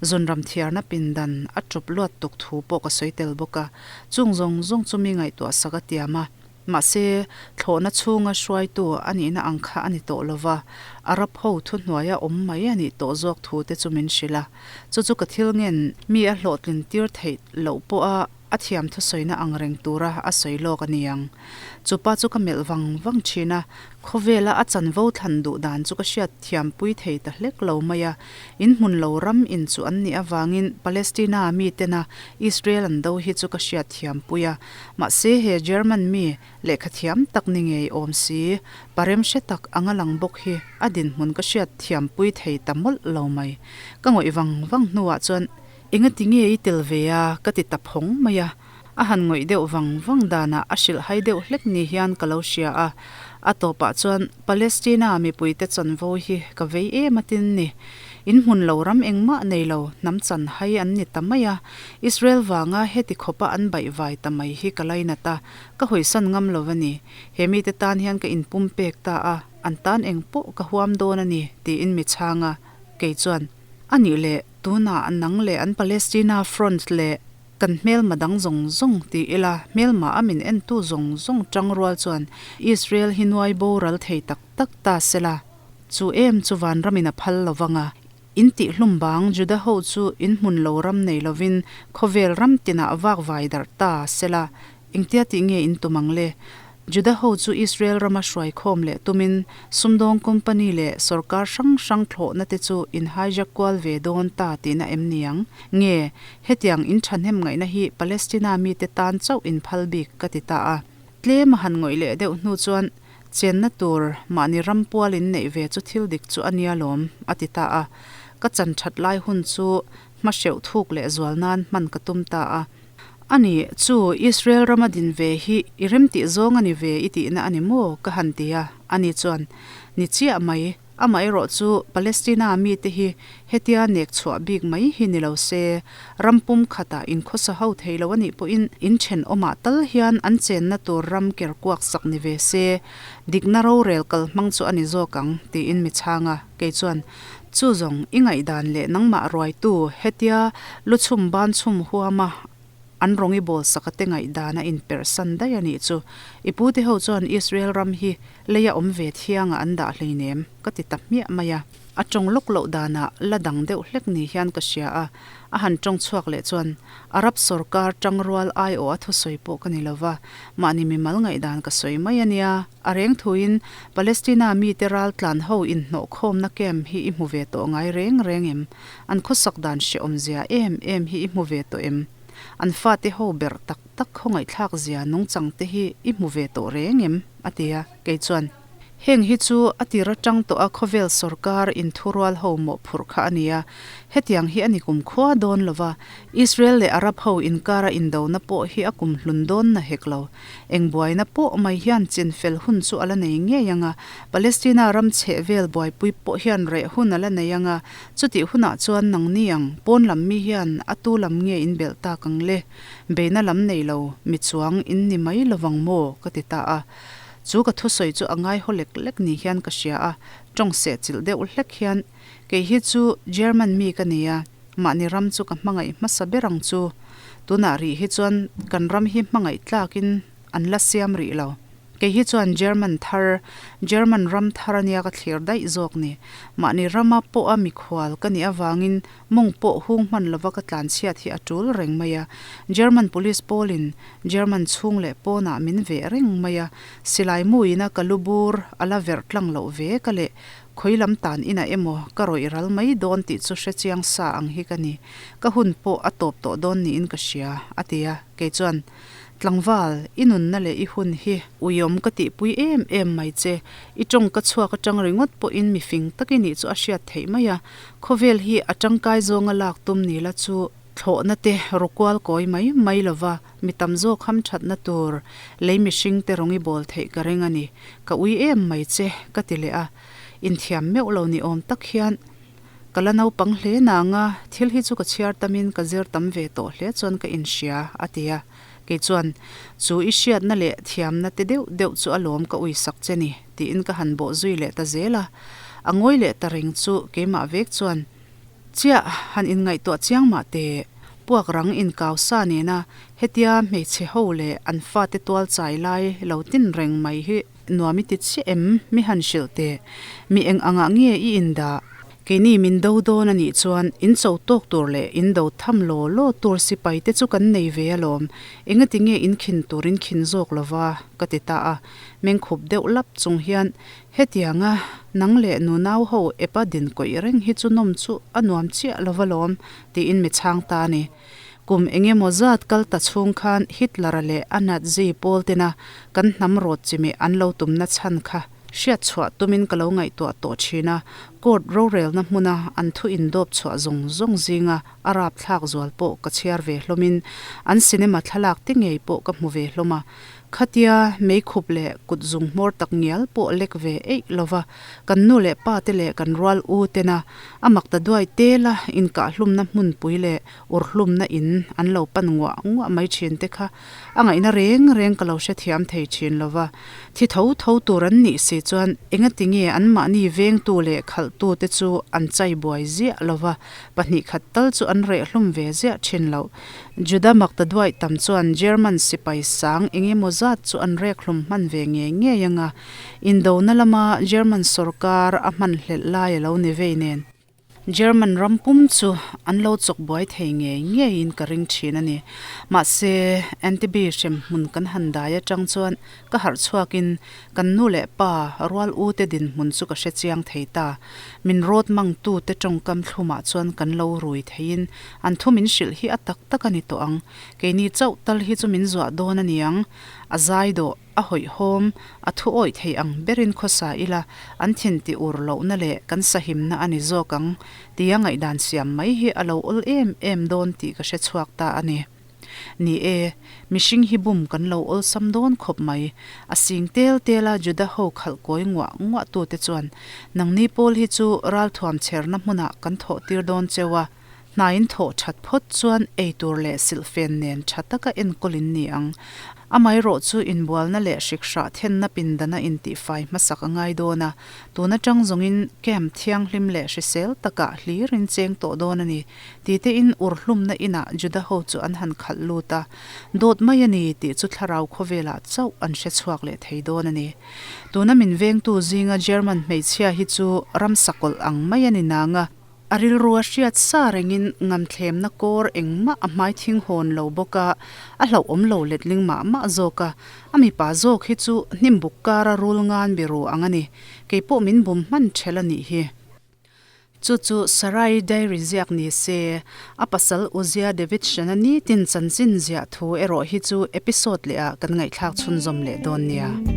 Zunram thiarna pindan a ṭawp luat tuk thu pawh ka sawi tel bawk a. Chung zawng zawng chu mi ngaihtuah sak a tiam a. Mahse, thlawhna chhunga hruaitu a nihna ang kha a ni tawh lo va, Arab ho thuhnuaia awm mai a nih tawh zawk thu te chu min hrilh a. Chu chu ka thil ngen mi a hlawhtlin tir theih loh pawha a thiam thusawina ang reng tura a sawi lawk a ni ang. Chupa chu ka melh vang vang thin a, khawvela a chanvo thlan duh dan chu ka hriat thiampui thei ta hlek lo mai a. In hmun lo ram in chu an nih avangin Palestina mi tena Israel an do hi chu ka hriat thiampui a. Mahse he German mi lehkha thiam tak ni ngei awm si, parem hre tak anga lang bawk hi a dinhmun ka hriat thiampui thei ta mawlh lo mai. Ka ngawih vang vang hnuah chuan Engati nge i tel ve a? ka ti ta phawng mai a. A han ngawih deuh vang vang danah a hrilh hai deuh hlek ni hian ka lo hria a. A tawpah chuan Palestina mipuite chanvo hi ka vei em atin ni. In hmun lo ram engmah nei lo hnam chan hai an ni ta mai a. Israel vanga heti khawpa an baihvai ta mai hi ka lainat a, ka hawisan ngam lo a ni. He mite tan hian ka inpumpek ta a, an tan eng pawh ka huam dawn a ni, tiin mi chhang a. Kei chuan, A nih leh, tunah nang leh an Palestina front leh Kan hmelma dang zawng zawng ti ila, hmelma a min entu zawng zawng tang rual chuan Israel hi nuai boral thei tak tak ta sela, chu em chu vanramin a phal lo vang a, in tih hlum bang Juda ho chu in hmun lo ram nei lovin khawvel ram tinah vak vai darh ta sela, Engtia tih nge in tum ang le? Juda ho chu Israel rama hruai khawm leh tumin sumdawng company leh sorkar hrang hrang thlawhna te chu in hijack kual ve dawn ta tihna em ni ang? Nge, hetiang in thahnem ngaihna hi Palestina mite tan chauh in phal bik ka ti ta a. Tlem a han ngawih leh deuh hnu chuan chenna tur mahni ram pual in neih ve chu thil dik chu a nia lawm a ti ta a. Ka chan that lai hun chu hmahreuh thuk leh zual nan hman ka tum ta a. A ni, chu Israel rama din ve hi i remtih zawng a ni ve i tihna a ni maw? ka han ti a, ani chuan, Ni chiah mai, amaherawh chu Palestina mite hi hetia nek chhuah bik mai hi ni lo se, ram pum khatah inkhawsa ho thei lo a nih pawhin in thenawmah tal hian an chenna tur ram ker kuak sak ni ve se, dikna rorel kal hmang chu a ni zawk ang, tiin mi chhang a, kei chuan, Chu zawng, i ngaihdan leh nangmah ruaitu hetia lu chhum ban chhum huama an rawng i bawl saka te ngaihdan a inperhsan daih a nih chu. I pute ho chuan Israel ram hi leia awm ve thiangah an dah hleinem, ka ti ta hmiah mai a. A tawng lawk loh danah la dang deuh hlek ni hian ka hria a. A han tawng chhuak leh chuan, Arab sawrkar tangrual aiawh a thusawi pawh ka ni lova, mahni mimal ngaihdan ka sawi mai a nia. A reng thuin Palestina mite raltlan ho inhnawhkhawmna camp hi i hmu ve tawh ngai reng reng em? An khawsak dan hrehawm zia em em hi i hmu ve tawh em? An fate ho berh tak tak khawngaihthlak zia nungchang te hi i hmu ve tawh reng em? a ti a, kei chuan, Heng hi chu a tir atang tawh a khawvel sawrkar inthurual ho mawhphurh kha a ni a, hetiang hi a ni kumkhua dawn lova, Israel leh Arab ho inkara indona pawh hi a kumhlun dawn na hek lo. Eng buaina pawh mai hian chin fel hun chu a la nei ngei ang a, Palestina ram chheh vel buaipui pawh hian reh hun a la nei ang a, chutih hunah chuan nangni ang pawn lam mi hian a tu lam nge in belh tak ang le? Beina lam nei lo mi chuang in ni mai lovang maw? ka ti ta a. Chu ka thusawi chu a ngaihaw lek lek ni hian ka hria a, tawng seh chilh deuh hlek hian, Kei hi chu German mi ka ni a, Mahni ram chu ka hmangaih hmasa ber ang chu. Tunah rih hi chuan kan ram hi hmangaih tlakin an la siam rih lo. Kei hi chuan German thar, German ram thar ania ka thlir daih zawk ni. Mahni rama pawha mikhual ka nih avangin mawng pawh hung hman lova ka tlanchhiat hi a tul reng mai a. German police pawlin German chhung leh pawnah min veh reng mai a. Silai muina ka lu bur a la verh tlang loh ve ka leh Khawi lam tan inah emaw ka rawih ral mai dawn tih chu hre chiang sa ang hi ka ni. Ka hun pawh a tawp tawh dawn niin ka hria, a ti a. Kei chuan, Tlangval, i nunna leh i hun hi uiawm ka tihpui em em mai che. I tawng ka chhuak atang ringawt pawhin mi fing tak i nih chu a hriat theih mai a. Khawvel hi a tangkai zawnga lak tum ni la chu thlawhna te rawkual kawi mai mai lova mi tam zawk ham thatna tur lei mihring te rawng i bawl theih ka ring a ni. Ka ui em mai che, ka ti leh a. Inthiam meuh lo ni awm tak hian ka la naupang hle nang a, thil hi chu ka chhiar tamin ka zir tam ve tawh hle chuan ka inhria, a ti a. Kei chuan, Chu i hriatna leh thiamna te deuh deuh chu alawm ka ui sak che ni, tiin ka han bawh zui leh ta zel a. A ngawi leh ta reng chu keimah vek chuan, Chiah, han inngaihtuah chiang mah teh. Puak rang inkau sa nena hetia hmeichhe ho leh an fate tual chai lai lo tin reng mai hi nuam i ti chiah em? Mi han hrilh teh. Mi eng angah nge i indah? Keini min do dawn a nih chuan in cho tawk tur leh in do tham law law tur sipai te chu kan nei ve alawm, engati nge in khin tur in khin zawk lova? ka ti ta a. Mengkhup deuh lap chung hian hetianga nang leh nunau ho epa din kawih reng hi chu nawm chu a nuam chiah lova lawm tiin mi chhang ta a ni. Kum engemaw zat kal ta chhung khan Hitler-a leh a Nazi pawl tena kan hnam rawt chimih an lo tumna chhan kha hriat chhuah tumin ka lo ngaihtuah tawh thin a, court rorelna hmuna an thu indawp chhuah zawng zawng zinga a rapthlak zual pawh ka chhiar ve hlawmin an cinema thlalak te ngei pawh ka hmu ve hlawm a. Khatia meikhup leh kut zung hmawr tak ngial pawh lek ve eih lova kan nu leh pa te leh kan rual u tena a mak ta duai tela inkahlumna hmunpui leh urhlumna in an lo pan nguah nguah mai thin te kha a ngaihna reng reng ka lo hrethiam thei thin lova. Thi tho tho tur an nih si chuan engatinge anmahni vengtu leh khalhtu te chu an chai buai ziah lova, pahnih khat tal chu an rehhlum ve ziah thin loh. Juda mak ta duaih tam chuan German sipai sang eng emaw zat chu an rek hlum hman ve ngei ngei anga, indona lama German sorkar a hman hlelh lai a lo ni vei nen. German ram pum chu an lo chawk buai thei ngei ngeiin ka ring thin a ni. Mahse, Antibi hrem hmun kan han dai atang chuan ka harh chhuakin kan nu leh pa rual u te dinhmun chu ka hre chiang thei ta. Min rawt mangtu te tawngkam thlumah chuan kan lo rui theiin an thu min hrilh hi a tak tak a ni tawh ang. Keini chauh tal hi chu min zuah dawn a niang. A zai dawh, a hawihhawm, a thu awih thei ang berin khawsa ila an thin ti ur lohna leh kan sahimna a ni zawk ang tia ngaihdan siam mai hi a lo awl em em dawn tih ka hre chhuak ta a ni. Ni e, mihring hi bum kan lo awlsam dawn khawp mai. A sing tel tel a Juda ho khalh kawi nguah nguah tute chuan, Nangni pawl hi chu ralthuam chherna hmunah kan thawh tir dawn cheu a, hnaiin thawh that phawt chuan ei tur leh silhfen nen tha taka enkawl in ni ang. Amaherawh chu inbualna leh hrik hrah thenna pindana intihfai hmasak a ngai dawn a, tun atang zawngin camp thianghlim leh hrisel takah hlirin cheng tawh dawn a ni. Titein urhlumna inah Juda ho chu an han khalh lut a, dawt mai a ni tih chu thlarau khawvelah chauh an hre chhuak leh thei dawn a ni. Tuna min vengtu zinga German hmeichhia hi chu ramsa kawlh ang mai a ni nang a, a rilru a hriat sa rengin ngamthlemna kawr engmah a hmai thing hawn lo bawk a, a hlauhawm lo letling mah mah zawk a, a mipa zawk hi chu hnimbuk kara rul ngan biru ang a ni, keipawh min bum hman ṭhelh a nih hi. Chu chu Sarai diary ziak ni se, a pasal Uzia David Shana nitin chanchin ziah thu erawh hi chu episode leh ah kan ngaihthlak chhunzawm leh dawn nia.